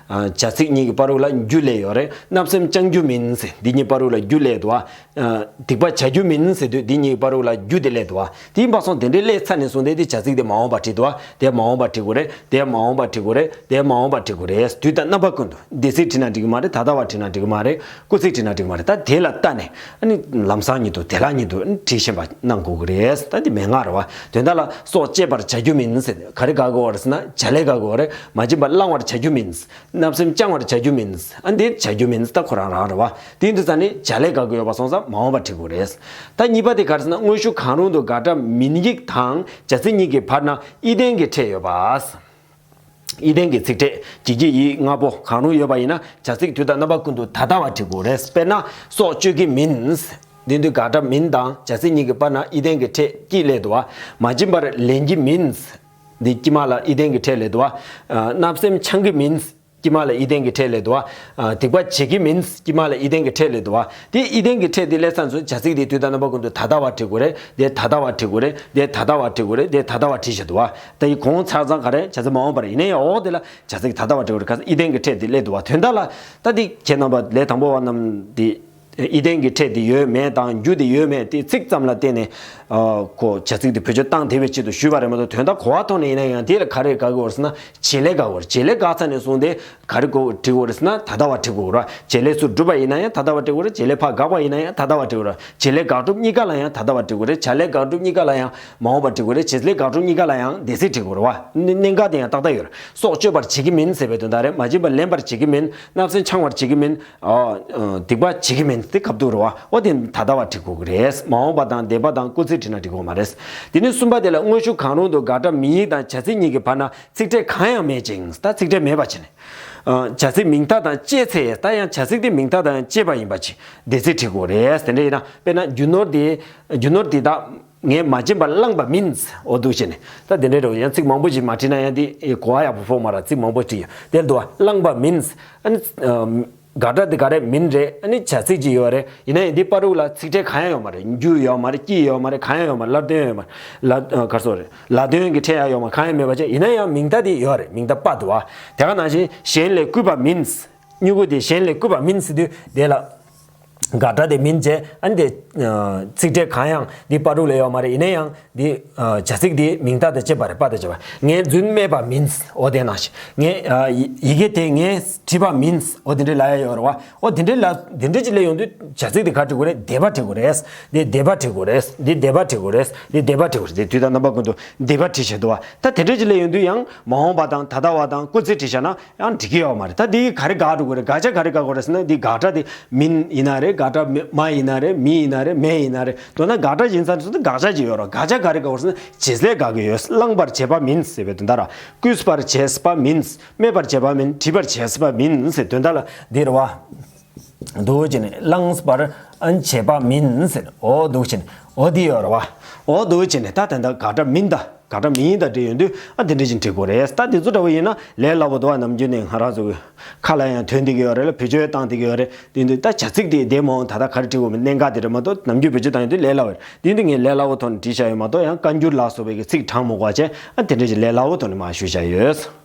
ཨ་བྱ་ཚིག་གཉིས་ཀྱི་བར་དུ་ལ་རྒྱུ་སླེབས་ཡོད་རེད། བརྣབ་སེམས་བཅང་རྒྱུ་མིན། འདི་གཉིས་བར་དུ་ལ་རྒྱུ་སླེབས་འདུག་བ། ཨ་སྡིག་པ་བྱ་རྒྱུ་མིན་ཟེར་དུས་འདི་གཉིས་བར་དུ་ལ་རྒྱུ་དེ་སླེབས་འདུག་བ། དེ་ཡིན་པ་སོང་དེ་འདྲའི་སླེབས་ཚར་ནས་བཟུང་སྟེ་དེ་བྱ་ཚིག་དེ་མ་འོངས་པར་བྲིས་འདུག་བ། དེ་མ་འོངས་པར་བྲི་དགོས་རེད། དེ་མ་འོངས་པར་བྲི་དགོས་རེད། དེ་མ་འོངས་པར་བྲི་དགོས་རེད། དུས་དང་རྣམ་པ་ཀུན་ཏུ། འདས་ཚིག་བྲིས་ན་འགྲིག་གི་མ་རེད། ད་ལྟ་བ་བྲིས་ན་འགྲིག་གི་མ་རེད། སྐུལ་ཚིག་བྲིས་ན་འགྲིག་གི་མ་རེད། ད་དེ་ལ་ལྟ་ནས་ཨ་ནི་ལམ་སང་ཉིད་དུ་དེ་ལ་ཉིད་དུ་ཨ་ནི་བྲིས་བཞིན་པ་གནང་དགོས་ཀྱི་རེད། ད་འདི་མན་ངག་རེད་བ། དོན་དག་ལ་སྲོག་གཅོད་པར་བྱ་རྒྱུ་མིན་ཟེར། ག་རེ་དགག་དགོས་པ་རེད་ཟེར་ན་བྱ་ལས་དགག་དགོས་པ་རེད། མ་བྱིན་པར་བླང་བར་བྱ་རྒྱུ་མིན། བརྣབ་སེམས་བཅང་བར་བྱ་རྒྱུ་མིན། ཨ་འདི་བྱ་རྒྱུ་མིན། ད་ཁོ་རང་རང་རེད་བ། དེ་ཡིན་དུས་ཙང་ནི་བྱ་ལས་དགག་དགོས་ཡོད་པ་སོང་ཙང་མ་འོངས་པ་བྲི་དགོས་རེད། ད་གཉིས་པ་དེ་ག་རེ་ཟེར་ན། དངོས་གཞི་གང་རུང་དུ་དགག་སྒྲ་མིང་ཡིག་དང་བྱ་ཚིག་གཉིས་ཀྱི་བར་ན་ཨི་ལྡན་གྱི་ཕྲད་ཡོད་པ། ཨི་ལྡན་གྱི་ཚིག་ཕྲད་ཀྱི་ཀྱི་ཡི་ལྔ་པོ་གང་རུང་ཡོད་པ་ཡིན་ན་བྱ་ཚིག་དུས་དང་རྣམ་པ་ཀུན་ཏུ་ད་ལྟ་བ་བྲི་དགོས་རེད། དཔེར་ན་སྲོག་གཅོད་ཀྱི་མིན། འདི་དུས་དགག་སྒྲ་མིན་དང་བྱ་ཚིག་གཉིས་ཀྱི་བར་ན་ཨི་ལྡན་གྱི་ཕྲད་ཀྱི་སླེབས་འདུག་བ། མ་བྱིན་པར་ལེན་གྱི་མིན། འདི་དཀྱིལ་མ་ལ་ཨི་ལྡན་གྱི་ཕྲད་སླེབས་འདུག་བ། ཨ་བརྣབ་སེམས་འཆང་གི་མིན། དཀྱིལ་མ་ལ་ཨི་ལྡན་གྱི་ཕྲད་སླེབས་འདུག་བ། ཨ་སྡིག་པ་བྱེད་ཀྱི་མིན། དཀྱིལ་མ་ལ་ཨི་ལྡན་གྱི་ཕྲད་སླེབས་འདུག་བ། དེ་ཨི་ལྡན་གྱི་ཕྲད་དེ་སླེབས་ཚར་ཚུན་བྱ་ཚིག་དེ་དུས་དང་རྣམ་པ་ཀུན་ཏུ་ད་ལྟ་བ་བྲི་དགོས་རེད། དེ་ད་ལྟ་བ་བྲི་དགོས་རེད། དེ་ད་ལྟ་བ་བྲི་དགོས་རེད། དེ་ད་ལྟ་བ་བྲིས་བཞག་འདུག་བ། ད་ཡི་གོང་ཚར་ཚང་ག་རེ་བྱ་ཚིག་མ་འོངས་པ་རེད། ཡིན་ན་ཡང་འོག་དེ་ལ་བྱ་ཚིག་ད་ལྟ་བ་བྲི་དགོས་རེད། ག་ས་ཨི་ལྡན་གྱི་ཕྲད་དེ་སླེབས་འདུག་བ། དོན་དག་ལ་ད་དེ་ཁྱེད་རྣམ་པ་ལས་དང་པོ་བ་རྣམས་དེ། ཨི་ལྡན་གྱི་ཕྲད་དེ་ཡོད་མེད་དང་རྒྱུ་དེ་ཡོད་མེད་དེ་ཚིག་ཙམ་ལ་བརྟེན་ནས་ཨ་ཁོ་བྱ་ཚིག་དེ་བེད་སྤྱོད་བཏང་བསྡད་པའི་ཆེད་དུ་ཞུས་པ་རེད་མ་གཏོགས། དོན་དག་གོ་བ་ཐོག་ནས་ཡིན་ན་ཡང་དེ་ལ་ག་རེ་དགག་དགོས་རེད་ཟེར་ན་བྱེད་ལས་དགག་དགོས་རེད། བྱེད་ལས་དགག་ཚར་ནས་བཟུང་སྟེ་ག་རེ་དགོས་བྲི་དགོས་རེད་ཟེར་ན་ད་ལྟ་བ་བྲི་དགོས་རེད། བྱེད་ལས་སུ་བསྒྲུབས་པ་ཡིན་ན་ཡང་ད་ལྟ་བ་བྲི་དགོས་རེད། བྱེད་ལས་ཕར་དགག་པ་ཡིན་ན་ཡང་ད་ལྟ་བ་བྲི་དགོས་རེད། བྱེད་ལས་དགག་སྒྲུབ་གཉིས་ཀ་ལ་ཡང་ད་ལྟ་བ་བྲི་དགོས་རེད། བྱ་ལས་དགག་སྒྲུབ་གཉིས་ཀ་ལ་ཡང་མ་འོངས་པ་བྲི་དགོས་རེད། བྱེད་ལས་དགག་སྒྲུབ་གཉིས་ཀ་ལ་ཡང་འདས་ཚིག་བྲི་དགོས་རེད་བ། གནད་འགག་དེ་ཡང་ཏག་ཏག་ཡོད་རེད། སྲོག་གཅོད་པར་བྱེད་ཀྱི་མིན་ཟེར་བའི་དོན་དག་རེད། མ་བྱིན་པར་ལེན་པར་བྱེད་ཀྱི་མིན། བརྣབ་སེམས་འཆང་བར་བྱེད་ཀྱི་མིན། ཨ་ཨ་སྡིག་པ་བྱེད་ཀྱི་མིན། དེ་སྐབས་འདུག་རེད་བ། འོ་དེ་ད་ལྟ་བ་བྲི་དགོས་ཀྱི་རེད། མ་འོངས་པ་དང་འདས་པ་དང་སྐུལ་ཚིག་བྲིས་ན་འགྲིག་གི་མ་རེད། དེ་ནས་གསུམ་པ་དེ་ལ་དངོས་གཞི་གང་རུང་དུ་དགག་སྒྲ་མིང་ཡིག་དང་བྱ་ཚིག་གཉིས་ཀྱི་བར་ན་ཚིག་ཕྲད་གང་ཡང་མེད་ཅིང་། ད་ཚིག་ཕྲད་མེད་པ་བྱས་ནས། ཨ་བྱ་ཚིག་མིང་མཐའ་དང་བཅས་ཚེ། ད་ཡང་བྱ་ཚིག་དེ་མིང་མཐའ་དང་བཅས་པ་ཡིན་པ་ཅིག་འདས་ཚིག་བྲི་དགོས་རེད། དེ་འདྲ་ཡིན་ན་དཔེར་ན་རྒྱུ་ནོར་དེ་རྒྱུ་ནོར་དེ་དག་ངས་མ་བྱིན་པར་བླངས་པ་མིན། འོ་འདུག་བྱས་ནས། ད་དེ་འདྲའི་རེད། ཡང་ཚིག་མང་པོ་ཞིག་མ་བྲིས་ན་ཡང་དེ་གོ་བ་ཡག་པོ་ཕོག་མ་རེད། ཚིག་མང་པོ་བྲིས་ཡོད། དེར་འདུག་བ། བླངས་པ་མིན། ཨ་ནི་ཨམ་དགག་སྒྲ་དེ་ག་རེ་མིན་རེད། ཨ་ནི་བྱ་ཚིག་ཅིག་ཡོད་རེད། ཡིན་ན་ཡང་འདི་བར་དུ་ལ་ཚིག་ཕྲད་གང་ཡང་ཡོད་མ་རེད། རྒྱུ་ཡོད་མ་རེད། ཀྱི་ཡོད་མ་རེད། གང་ཡང་ཡོད་མ་རེད། ལ་དོན་ཡོད་མ་རེད། ལ་ཨ་ག་རེ་ཟེར་རེད། ལ་དོན་གྱི་ཕྲད་ཡང་ཡོད་མ་རེད། གང་ཡང་མེད་པ་བྱས། ཡིན་ན་ཡང་མིང་མཐའ་དེ་ཡོད་རེད། མིང་མཐའ་པ་འདུག་བ། དེ་ག་ནང་བཞིན་གཞན་ལས་བརྐུས་པ་མིན། སྨྱུ་གུ་དེ་གཞན་ལས་བརྐུས་པ་མིན་ཟེར་དུས་དེ་ལ། དགག་སྒྲ་དེ་མིན་བྱས། ཨ་ནི་དེ་ཚིག་ཕྲད་གང་ཡང་འདི་བར་དུ་ལ་ཡོད་མ་རེད། ཡིན་ན་ཡང་འདི་བྱ་ཚིག་དེ་མིང་མཐའ་དང་བཅས་པ་རེད། པ་དང་བཅས་པ། ངས་རྫུན་སྨྲས་པ་མིན། འོ་དེ་ནང་བཞིན་ངས་ཡི་ཡི་གེ་དེ་ངས་བྲིས་པ་མིན། འོ་དེ་འདྲའི་ལབ་ཡ་ཡོད་རེད་བ། འོ་དེ་འདྲའི་ལབ་དེ་འདྲའི་ཅིག་ལབ་ཡོང་དུས་བྱ་ཚིག་དེ་ག་བྲི་དགོས་རེད། འདས་པ་བྲི་དགོས་རེད། འདི་འདས་པ་བྲི་དགོས་རེད། འདི་འདས་པ་བྲི་དགོས་རེད། འདི་འདས་པ་བྲི་དགོས་རེད། དེ་དུས་དང་རྣམ་པ་ཀུན་ཏུ་འདས་པ་བྲིས་བཞག་འདུག་བ། ད་དེ་འདྲའི་ཅིག་ལབ་ཡོང་དུས་ཡང་མ་འོངས་པ་དང་ད་ལྟ་བ་དང་སྐུལ་ཚིག་བྲིས་བཞག་ན། ཡང་འགྲིག་གི་ཡོད་མ་རེད། ད་འདི་ག་རེ་དགག་འགྲོ་གི་རེད། དགག་བྱ་ག་རེ་དགག་དགོས་རེད་ཟེར་ན། འདི་དགག་སྒྲ་དེ་མིན་ཡིན་ན་རེད། དགག་སྒྲ་མ་ཡིན་ན་རེད། མི་ཡིན་ན་རེད། མེད་ཡིན་ན་རེད། མདོར་ན་དགག་སྒྲ་ཡིན་ཙང་དེ་ཚོ་དགག་བྱ་ཅིག་ཡོད་རེད། དགག་བྱ་ག་རེ་དགག་དགོས་རེད་ཟེར་ན། བྱེད་ལས་དགག་གི་ཡོད། བླངས་པར་བྱས་པ་མིན་ཟེར་བའི་དོན་དག་རེད། བརྐུས་པར་བྱས་པ་མིན། སྨྲས་པར་བྱས་པ་མིན། བྲིས་པར་བྱས་པ་མིན་ཟེར་དོན་དག་ལ་འདི་རེད་བ། འདུག་བྱས་ནས་བླངས་པར་ཨ་ནི་བྱས་པ་མིན་ཟེར། འོ་འདུག་བྱས་ནས་འོ་འདི་ཡོད་རེད་བ། འོ་འདུག་བྱས་ནས་ད་དེ་འདྲ་དགག་སྒྲ་མིན་ད། དགག་སྒྲ་མིང་དང་འབྲེལ་ཡོང་དུས་ཨ་དེ་འདྲ་ཞིག་འབྲི་དགོས་རེད། ད་དེ་ཚོ་འདྲ་བོ་ཡིན་ན་ལས་སླ་བོ་འདུག་བ། ནམ་རྒྱུན་ནས་ང་རང་ཚོ་གི་ཁ་ལ་ཡང་ཐོན་བསྡད་ཀྱི་ཡོད་རེད་ལ། བེད་སྤྱོད་བཏང་བསྡད་ཀྱི་ཡོད་རེད། དེ་དུས་ད་བྱ་ཚིག་དེ་དེ་མ་འོངས་ད་ལྟ་ག་རེ་འབྲི་དགོས་མིན་གནད་འགག་དེ་རེད་མ་གཏོགས། ནམ་རྒྱུན་བེད་སྤྱོད་བཏང་ཡོང་དུས་ལས་སླ་བ་རེད། དེ་དུས་ངས་ལས་སླ་བོ་ཐོག་ནས་བྲིས་བཞག་ཡོད་མ་གཏོགས། ཡང་བཀའ་འགྱུར་ལ་སོགས་པའི་གི་ཚིག་གྲངས་མང་པོ་བྱས་ཨ་དེ་འདྲ་ཞིག་ལས་སླ་བོ་ཐོག་ནས་མར་ཞུས་བཞག་ཡོད།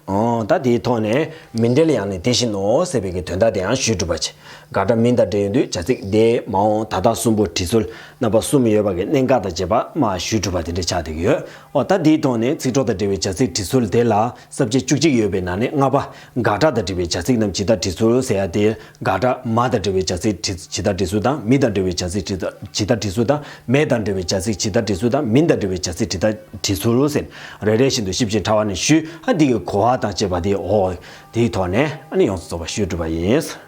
ཨོ་ད་དེའི་ཐོག་ནས་མི་འབྲེལ་ཡང་ནི་དེ་བཞིན་ནོ་ཟེར་བའི་གི་དོན་དག་དེ་ཡང་ཞུས་གྲུབ་པ་བྱས། དགག་སྒྲ་མིང་དང་འབྲེལ་ཡོང་དུས་བྱ་ཚིག་དེ་མ་འོངས་ད་ལྟ་གསུམ་པོ་འབྲི་ཚུལ་རྣམ་པ་གསུམ་ཡོད་པ་གི་གནད་འགག་དང་བཅས་པ་མར་ཞུས་གྲུབ་པ་དེ་འདྲ་ཆགས་བསྡད་ཀྱི་ཡོད། ཨོ་ད་དེའི་ཐོག་ནས་ཚིག་གྲོགས་དང་འབྲེལ་བའི་བྱ་ཚིག་འབྲི་ཚུལ་དེ་ལ་ས་བཅད་བཅུ་གཅིག་ཡོད་པའི་ནང་ནས་ལྔ་པ། དགག་སྒྲ་དང་འབྲེལ་བའི་བྱ་ཚིག་རྣམས་ཇི་ལྟར་འབྲི་ཚུལ་ཟེར་ཡ་དེ། དགག་སྒྲ་མ་དང་འབྲེལ་བའི་བྱ་ཚིག་ཇི་ཇི་ལྟར་འབྲི་ཚུལ་དང་། མི་དང་འབྲེལ་བའི་བྱ་ཚིག་ཇི་ལྟར་ཇི་ལྟར་འབྲི་ཚུལ་དང་། མེ་དང་འབྲེལ་བའི་བྱ་ཚིག་ཇི་ལྟར་འབྲི་ཚུལ་དང་། མིན་དང་འབྲེལ་བའི་བྱ་ཚིག་ཇི་ལྟར་འབྲི་ཚུལ་ཟེར། རེ་རེ་བཞིན་དུ་ཞིབ་ཅིང་ཕྲ་བ་ནས་ཞུས། ཨ་འདི་གི་གོ་བ་དང་བཅས་པ་དེ་འོ་དེའི་ཐོག་ནས་ཨ་ནི་ཡོངས་སུ་རྫོགས་པ་ཞུས་གྲུབ་པ་ཡིན།